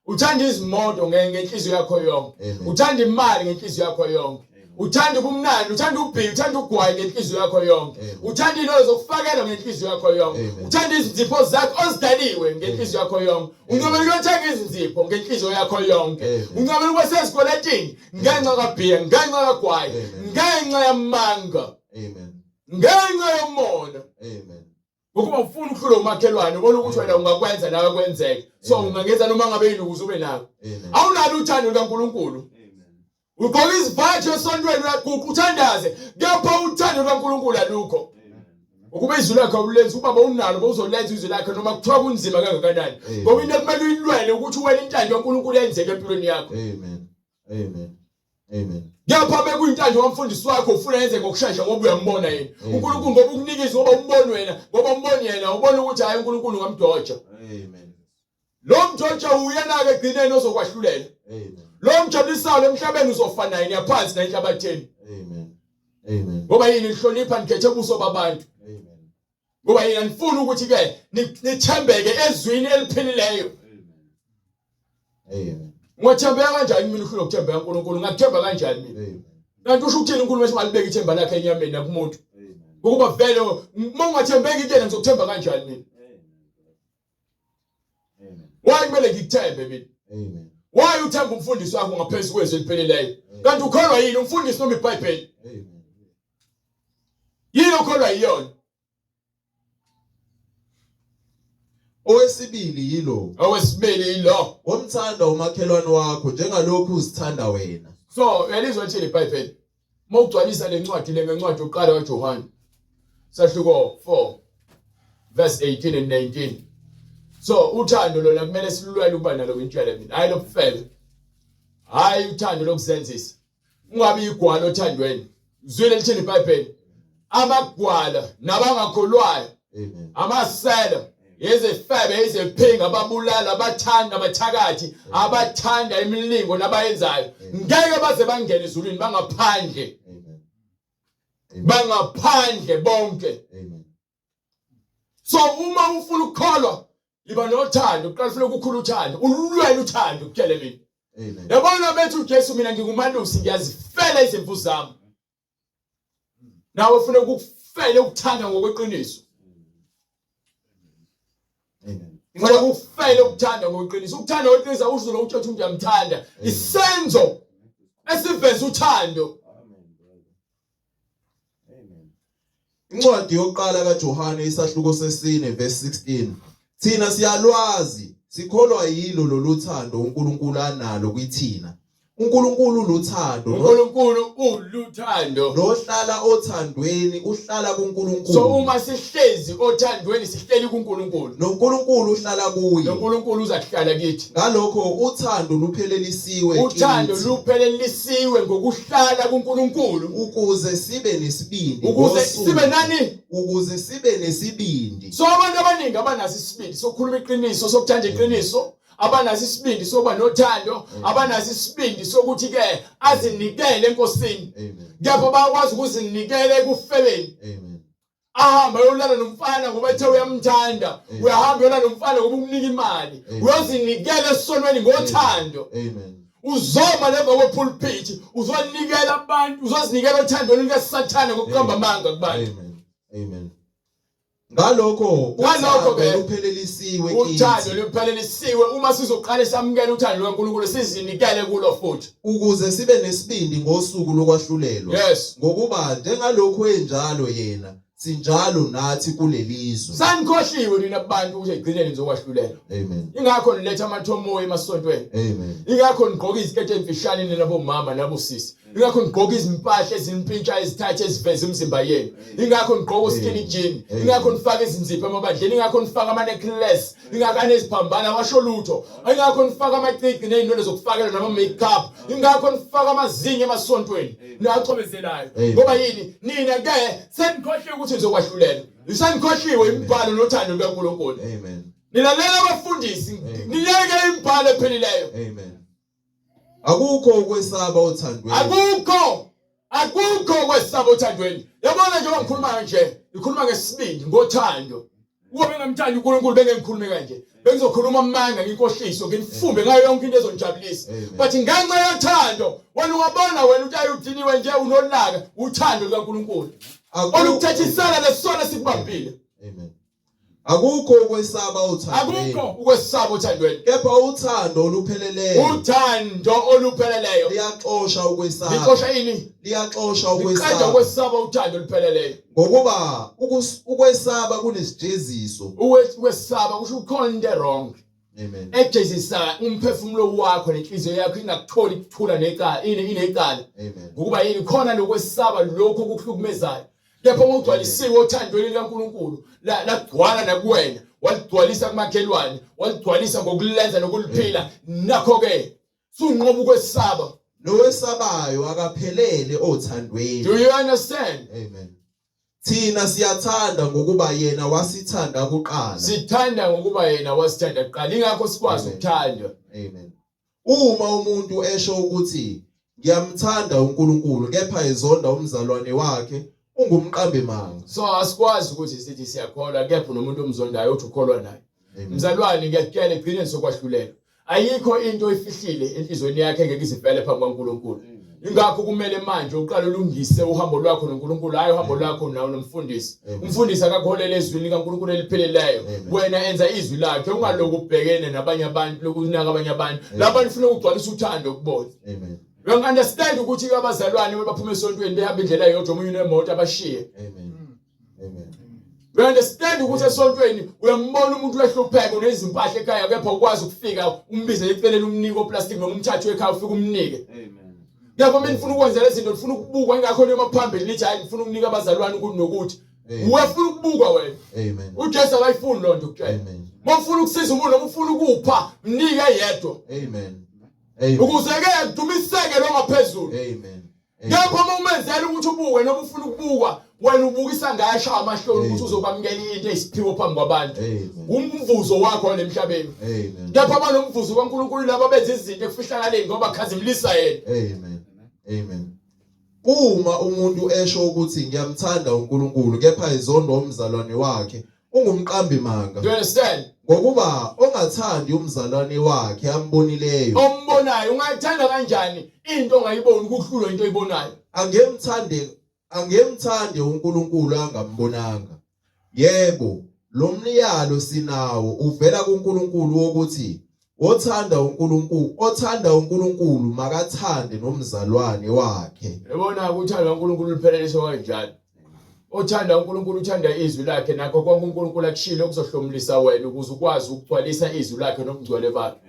Uthanda izimoto ngenhliziyo yakho yonke. Uthanda imali ngenhliziyo yakho yonke. Uthanda ubumnandi, uthanda ubhiyi, uthanda ugwayi ngenhliziyo yakho yonke. Uthanda into zokufakela ngenhliziyo yakho yonke. Uthanda izinzipho zakho ozidaliwe ngenhliziyo yakho yonke. Uncamela ukuyothenga izinzipho ngenhliziyo yakho yonke. Uncamela ukuba sezikweletini ngenxa kabhiya, ngenxa kagwayi, ngenxa yamanga. Amen. Ngenxa yomona. Amen. Ngokuba ufuna ukuhlula umakhelwane ubona ukuthi wena ungakwenza nawe kwenzeke. So ungangenza noma ngabe yini ukuze ube nako. Awunalo uthando lukaNkuluNkulu. Ugqoka izivatho esontweni uyaguqa uthandaze kepha uthando lukaNkuluNkulu alukho. Ukuba izwi lakhe awulenzi, ubaba unalo bowuzolenza izwi lakhe noma kuthiwa kunzima kangakanani. Ngoba into ekumele uyilwele ukuthi wena intando kaNkulunkulu yenzeke empilweni yakho. Amen. Amen. Amen. Kepha bekuyintando kamfundisi wakho ufuna yenze ngokushesha ngoba uyambona yena. uNkulunkulu ngoba ukunikeza ngoba umboni wena, ngoba umboni yena, ubona ukuthi hayi uNkulunkulu ungamdoja. Amen. Lo mjoja uyena-ke egcineni ozokwahlulela. Amen. Lo mjabulisayo emhlabeni uzofa naye niyaphansi na enhlabathini. Amen. Amen. Ngoba yini nihlonipha nikhethe ubuso babantu. Amen. Ngoba yini anifuni ukuthi ke nithembeke ezwini eliphilileyo. Amen. Ungathembeka kanjani mina uhlulwa ukuthembeka uNkulunkulu? Ngakuthemba kanjani mina? Amen. Kanti usho ukuthini uNkulunkulu mase ungalibeka ithemba lakhe enyameni nakumuntu? Amen. Ngokuba vele uma ungathembeki kuyena ngizokuthemba kanjani mina? Amen. Why kumele ngikuthembe mina? Amen. Why uthemba umfundisi wakho ngaphezu kwezwi elipheleleyo? Kanti ukholwa yini umfundisi noma iBhayibheli? Amen. Yini okholwa yiyona? Owesibili yilo. Owesibili yilo. Womthanda umakhelwane wakho njengalokhu uzithanda wena. So, uyalizwa lithini iBhayibheli? Uma ugcwalisa le ncwadi le ngencwadi yokuqala kaJohane sahluko 4 verse 18 and 19. So uthando lona kumele silulwele ukuba nalo ngintshele mina. Hayi lobufebe. Hayi uthando lokuzenzisa. Ungabi igwala othandweni. Zwile lithini iBhayibheli? Amagwala nabangakholwayo Amen. amasela yizifebe iziphinga ababulala abathanda abathakathi abathanda imilingo nabayenzayo ngeke baze bangene ezulwini bangaphandle Amen. bangaphandle bonke Amen. so uma ufuna ukukholwa iba nothando uqala ufuna ukukhula uthando ulwele uthando kutshele mina Amen. yabona bethi uJesu mina ngingumalusi ngiyazifela izimvu zami nawe ufuna ukufela ukuthanda ngokweqiniso Amen. Ngicela ukufela ukuthanda ngokweqiniso. Ukuthanda ngokweqiniso awusho lokhu uthi umuntu uyamthanda. Isenzo esiveza uthando. Amen, brother. Amen. Incwadi yokuqala kaJohane isahluko sesine verse 16. Thina siyalwazi sikholwa yilo lolu thando uNkulunkulu analo kwithina. uNkulunkulu uluthando uNkulunkulu uluthando. Nohlala othandweni uhlala kuNkulunkulu. So uma sihlezi othandweni sihleli kuNkulunkulu. NoNkulunkulu uhlala kuye. NoNkulunkulu uzakuhlala kithi. Ngalokho uthando luphelelisiwe Uthando luphelelisiwe ngokuhlala kuNkulunkulu ukuze sibe nesibindi. Ukuze sibe nani? Ukuze sibe nesibindi. So abantu abaningi abanaso isibindi sokukhuluma iqiniso, sokuthanda iqiniso. Abanaso isibindi sokuba nothando, abanaso isibindi sokuthi ke azinikele eNkosini. Kepha bayakwazi ukuzinikela ekufebeni. Amen. Ahamba uyolala nomfana ngoba ethe uyamthanda. Uyahamba uyolala nomfana ngoba ukunika imali. Uyozinikela esonweni ngothando. Amen. Uzoma leva kwepulpit, uzonikela abantu, uzozinikela othandweni lukaSathane ngokuqamba amanga kubantu. Amen. Amen. Ngalokho Ngalokho ke, uthando luphelelisiwe Uthando kithi luphelelisiwe uma sizoqale samukele uthando lukaNkulunkulu sizinikele kulo futhi. ukuze sibe nesibindi ngosuku lokwahlulelwa. Yes. Ngokuba njengalokhu enjalo yena sinjalo nathi kulelizwe. Sanikhohliwe nina bantu ukuthi egcineni nizokwahlulelwa. Amen. Ingakho niletha amathomoyi emasontweni. Amen. Ingakho nigqoka iziketi ezimfishane nina bomama nabosisi. Ingakho nigqoka izimpahla ezimpintsha ezithathe eziveza imizimba yenu. Ingakho nigqoka uskinny jean. Ingakho nifaka izinzipho emabandleni. Ingakho nifaka ama necklace. Ingakho aneziphambana washo lutho. Ingakho nifaka amacici nezinwele zokufakela nama makeup. Ingakho nifaka amazinyo emasontweni nacobezelayo. Ngoba yini? Nina ke senikhohliwe ukuthi nizokwahlulelwa. Senikhohliwe imibhalo nothando lukaNkulunkulu. Amen. Nilalela abafundisi, niyeke imibhalo ephilileyo. Amen. Akukho ukwesaba othandweni. Akukho akukho ukwesaba othandweni. Yabona njengoba ngikhuluma kanje, ngikhuluma ngesibindi ngothando. Ukuba bengamthandi uNkulunkulu bengengikhulume kanje. Bengizokhuluma amanga nginkohliso nginifumbe ngayo yonke into ezonijabulisa. But ngenxa yothando, wena ungabona wena ukuthi ayudiniwe nje unolaka, uthando lukaNkulunkulu. Olukuthethisela lesona sikubambile. Amen. Akukho ukwesaba othandweni. Akukho ukwesaba othandweni. Kepha uthando olupheleleyo. Uthando olupheleleyo. Liyaxosha ukwesaba. Lixosha ini? Liyaxosha ukwesaba. Liqeda ukwesaba uthando olupheleleyo. Ngokuba ukwesaba kunesijeziso. Ukwesaba kusho ukhona into wrong. Amen. Ejezisa umphefumulo wakho nenhliziyo yakho ingakutholi ukuthula necala, inecala. Amen. Ngokuba yini khona lokwesaba lokho okuhlukumezayo. Kepha uma ugcwalisiwe othandweni likaNkulunkulu, lagcwala nakuwena, waligcwalisa kumakhelwane, waligcwalisa ngokulenza nokuliphila, nakho-ke sunqoba ukwesaba. Nowesabayo akaphelele othandweni. Do you understand? Amen. Thina siyathanda ngokuba yena wasithanda kuqala. Sithanda ngokuba yena wasithanda kuqala. Ingakho sikwazi ukuthanda. Amen. Uma umuntu esho ukuthi ngiyamthanda uNkulunkulu kepha ezonda umzalwane wakhe ungumqambi manga. So asikwazi ukuthi sithi siyakholwa kepha nomuntu omzondayo uthi ukholwa naye. Mzalwane ngiyakutshela egcineni sokwahlulelwa. Ayikho into oyifihlile enhlizweni yakhe engeke izivele phambi kwaNkulunkulu. Ingakho kumele manje uqale ulungise uhambo lwakho noNkulunkulu, hayi uhambo lwakho nawo nomfundisi. Umfundisi akakuholele ezwini likaNkulunkulu elipheleleyo. Wena enza izwi lakhe, ungaloku ubhekene nabanye abantu, lokunaka abanye abantu. Laba nifuna ukugcwalisa uthando kubona. Amen. You understand ukuthi abazalwane baphuma esontweni behamba indlela eyodwa omunye unemoto abashiye. Amen. Amen. You understand ukuthi esontweni uyambona umuntu uyahlupheka unezimpahla ekhaya kepha ukwazi ukufika umbize eceleni umnike oplastic noma umthathe ekhaya ufike umnike. Amen. Kepha uma nifuna ukwenza lezi zinto nifuna ukubukwa ingakho noma phambili nithi hayi ngifuna ukunika abazalwane ukuthi nokuthi. Uyafuna ukubukwa wena. Amen. UJesu akayifuni lonto kutshela. Amen. Uma ufuna ukusiza umuntu noma ufuna ukupha mnike yedwa. Amen. Amen. Ukuze ke kudumiseke lo ngaphezulu. Amen. Kepha uma umenzela ukuthi ubuke noma ufuna ukubukwa wena ubukisa ngaye ashaya amahloni ukuthi uzokwamukela into eyisiphiwo phambi kwabantu. Umvuzo wakho lemhlabeni. Amen. Kepha abanomvuzo kaNkulunkulu laba benza izinto ekufihlakaleni ngoba khazimlisa yena. Amen. Amen. Uma umuntu esho ukuthi ngiyamthanda uNkulunkulu kepha ezondwa umzalwane wakhe ungumqambi manga. Do you understand? Ngokuba ongathandi umzalwane wakhe ambonileyo. Ombonayo ungayithanda kanjani into ongayiboni ukuhlulwa into oyibonayo? Angemthande angemthande uNkulunkulu angambonanga. Yebo, lo myalo sinawo uvela kuNkulunkulu wokuthi othanda uNkulunkulu othanda uNkulunkulu makathande nomzalwane wakhe. Yabona uthando kaNkulunkulu lupheleliswa kanjani? Othanda uNkulunkulu uthanda izwi lakhe nakho konke uNkulunkulu akushilo kuzohlomulisa wena ukuze ukwazi ukugcwalisa izwi lakhe nobungcwele bakhe.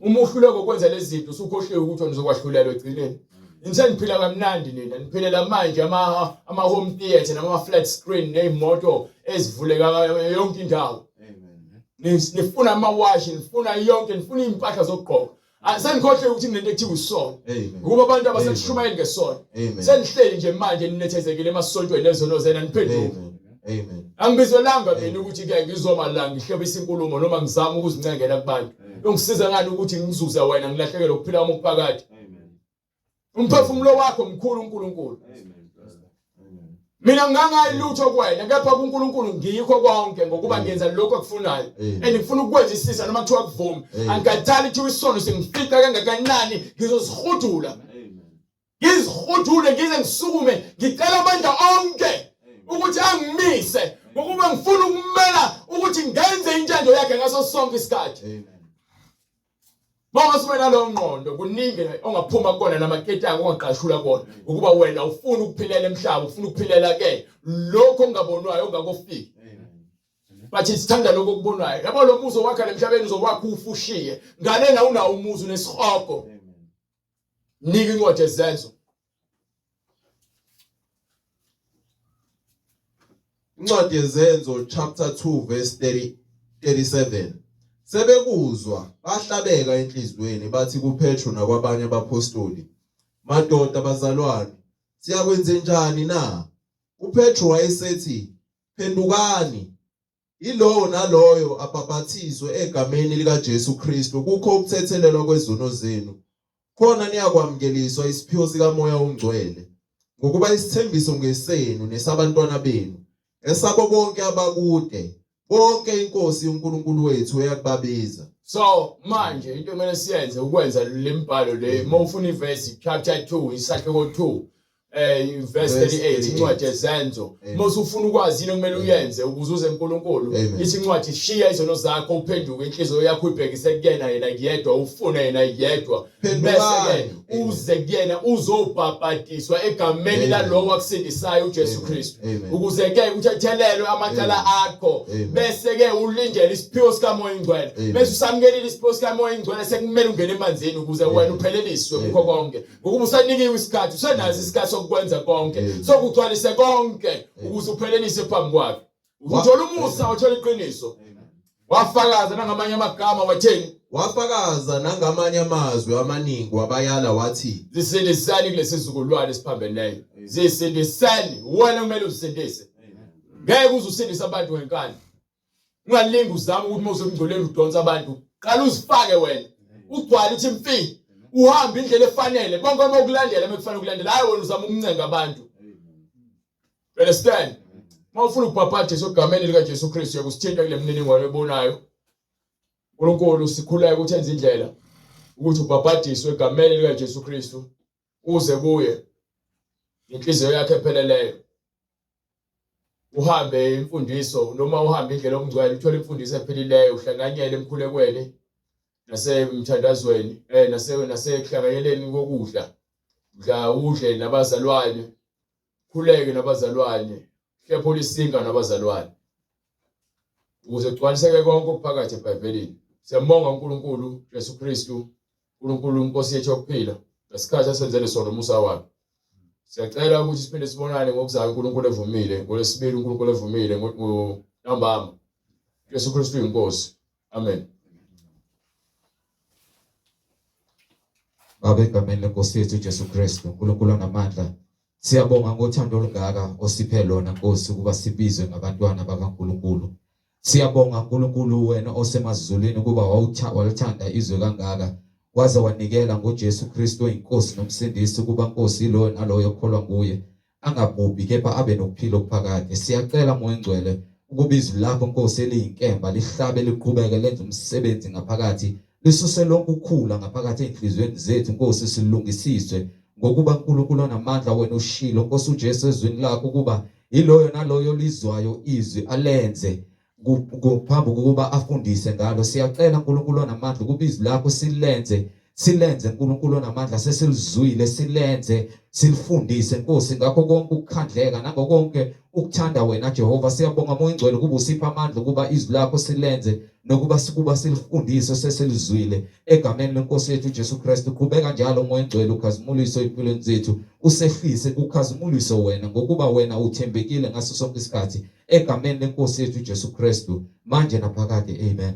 Uma uhluleka ukwenza lezi zinto usukhohliwe ukuthi wena uzokwahlulela egcineni. Niseniphila kamnandi nina niphilela manje ama ama home theatre nama flat screen nezimoto ezivuleka yonke indawo. Nifuna amawashi nifuna yonke nifuna impahla zokugqoka. Senikhohlwe ukuthi kunento ekuthiwa isono. Ukuba abantu abasekushumayeli ngesono. Senihleli nje manje ninethezekile emasontweni nezono zenu aniphenduki. Amen. Angibizwelanga mina ukuthi ke ngizoma la ngihlobisa inkulumo noma ngizama ukuzincengela kubantu. Ungisiza ngani ukuthi ngizuze wena ngilahlekelwe ukuphila kwami okuphakade? Umphefumulo wakho mkhulu uNkulunkulu. Mina ngingangayi lutho kuwena kepha kuNkulunkulu ngikho konke ngokuba ngenza lokho akufunayo and ngifuna ukukwenzisisa noma kuthiwa kuvumi angikhathali kuthiwa isono singifica kangakanani ngizozihudula ngizihudule ngize ngisukume ngicela amandla onke ukuthi angimise ngokuba ngifuna ukumela ukuthi ngenze intando yakhe ngaso sonke isikhathi. Amen. Uma ube nalowo ngqondo kuningi ongaphuma kukona namaketanga ongaqashula kona ukuba wena ufuna ukuphilela emhlaba ufuna ukuphilela ke lokho ongabonwayo ongakofiki but sithanda lokho okubonwayo yabo lo muzi owakha lemhlabeni uzowakha ufushiye ngalena unawo umuzi unesihogo nika incwadi ezenzo Incwadi yeZenzo chapter 2 verse 30 37 Sebekuzwa bahlabeka enhliziyweni bathi kuPetru nakwabanye abaphostoli Madoda bazalwane siyakwenze njani na uPetru wayesethi phendukani Yilowo naloyo abhaphathizwe egameni likaJesu Kristu kukho ukuthethelelwa kwezono zenu, khona niyakwamukeliswa isiphiwo sikaMoya oNgcwele. Ngokuba isithembiso ngesenu nesabantwana benu, esabo bonke abakude, bonke iNkosi uNkulunkulu wethu eyakubabiza. So manje into ekumele siyenze ukwenza le mbhalo le uma ufuna ivesi chapter 2 isahluko 2 verse 38 incwadi yezenzo uma usufuna ukwazi yini okumele uyenze ukuze uze uNkulunkulu ithi incwadi shiya izono zakho uphenduke inhliziyo yakho uyibhekise kuyena yena yedwa ufune yena yedwa bese ke uze kuyena uzobhabhadiswa egameni lalowo akusindisayo uJesu Kristu ukuze ke uthethelelwe amacala akho bese ke ulindele isiphiwo sikaMoya Ingcwele bese usamukelile isiphiwo sikaMoya Ingcwele sekumele ungene emanzini ukuze wena upheleliswe kukho konke ngokuba usanikiwe isikhathi usenazo isikhathi. sokukwenza konke, sokugcwalise konke ukuze uphelelise phambi kwakhe. Uthola umusa, uthola iqiniso. Wafakaza nangamanye amagama wathini? Wafakaza nangamanye amazwi amaningi wabayala wathi, Zisindiseni kulesi sizukulwane esiphambeneyo. Zisindiseni, wena kumele uzisindise. Ngeke uze usindise abantu ngenkani. Ungalingi uzame ukuthi uma usemngcolweni udonsa abantu. Qala uzifake wena. Ugcwale uthi mfi. Uhambe indlela efanele. Bonke uma ukulandela uma kufanele ukulandela. Hayi wena uzama ukuncenga abantu. Understand? Uma ufuna ukubhabhadiswa egameni likaJesu Kristu uyakusithinta kule mininingwane oyibonayo. uNkulunkulu sikhuleka ukuthi enze indlela ukuthi ubhabhadiswe egameni likaJesu Kristu uze kuye inhliziyo yakhe epheleleyo. Uhambe imfundiso noma uhambe indlela yobungcwele uthole imfundiso ephilileyo uhlanganyele emkhulekweni nasemthandazweni eh nase nasekuhlanganyeleni kokudla udla udle nabazalwane khuleke nabazalwane hlephula isinka nabazalwane ukuze kugcwaliseke konke okuphakathi eBhayibhelini. Siyambonga uNkulunkulu Jesu Kristu, uNkulunkulu inkosi yethu yokuphila, ngesikhathi asenzele sona umusa wakhe. Siyacela ukuthi siphinde sibonane ngokuzayo uNkulunkulu evumile, ngoLwesibili uNkulunkulu evumile ntambama. Jesu Kristu uyinkosi. Amen. Baba egameni lenkosi yethu uJesu Kristu, uNkulunkulu onamandla, siyabonga ngothando olungaka osiphe lona Nkosi ukuba sibizwe ngabantwana bakaNkulunkulu. Siyabonga Nkulunkulu wena osemazulwini ukuba walithanda izwe kangaka waze wanikela ngoJesu Kristu oyinkosi nomsindisi ukuba Nkosi loyo naloyo okholwa nguye angabhubhi kepha abe nokuphila okuphakade. Siyacela Moya Ongcwele ukuba izwi lakho Nkosi eliyinkemba lihlabe liqhubeke lenze umsebenzi ngaphakathi lisuse lonke ukukhula ngaphakathi ezinhliziyweni zethu Nkosi silungisiswe ngokuba uNkulunkulu onamandla wena ushilo Nkosi uJesu ezwini lakho ukuba yiloyo naloyo lizwayo izwi alenze phambi kokuba afundise ngalo. Siyacela uNkulunkulu onamandla ukuba izwi lakho silenze silenze uNkulunkulu onamandla sesilizwile silenze silifundise Nkosi ngakho konke ukukhandleka nangako konke ukuthanda wena Jehova. Siyabonga Moya Ongcwele ukuba usipha amandla ukuba izwi lakho silenze nokuba sikuba silifundise sesilizwile egameni lenkosi yethu uJesu Kristu. Qhubeka njalo Moya Ongcwele ukhazimuliso empilweni zethu usehlise kukhazimuliso wena ngokuba wena uthembekile ngaso sonke isikhathi egameni lenkosi yethu uJesu Kristu manje naphakade. Amen.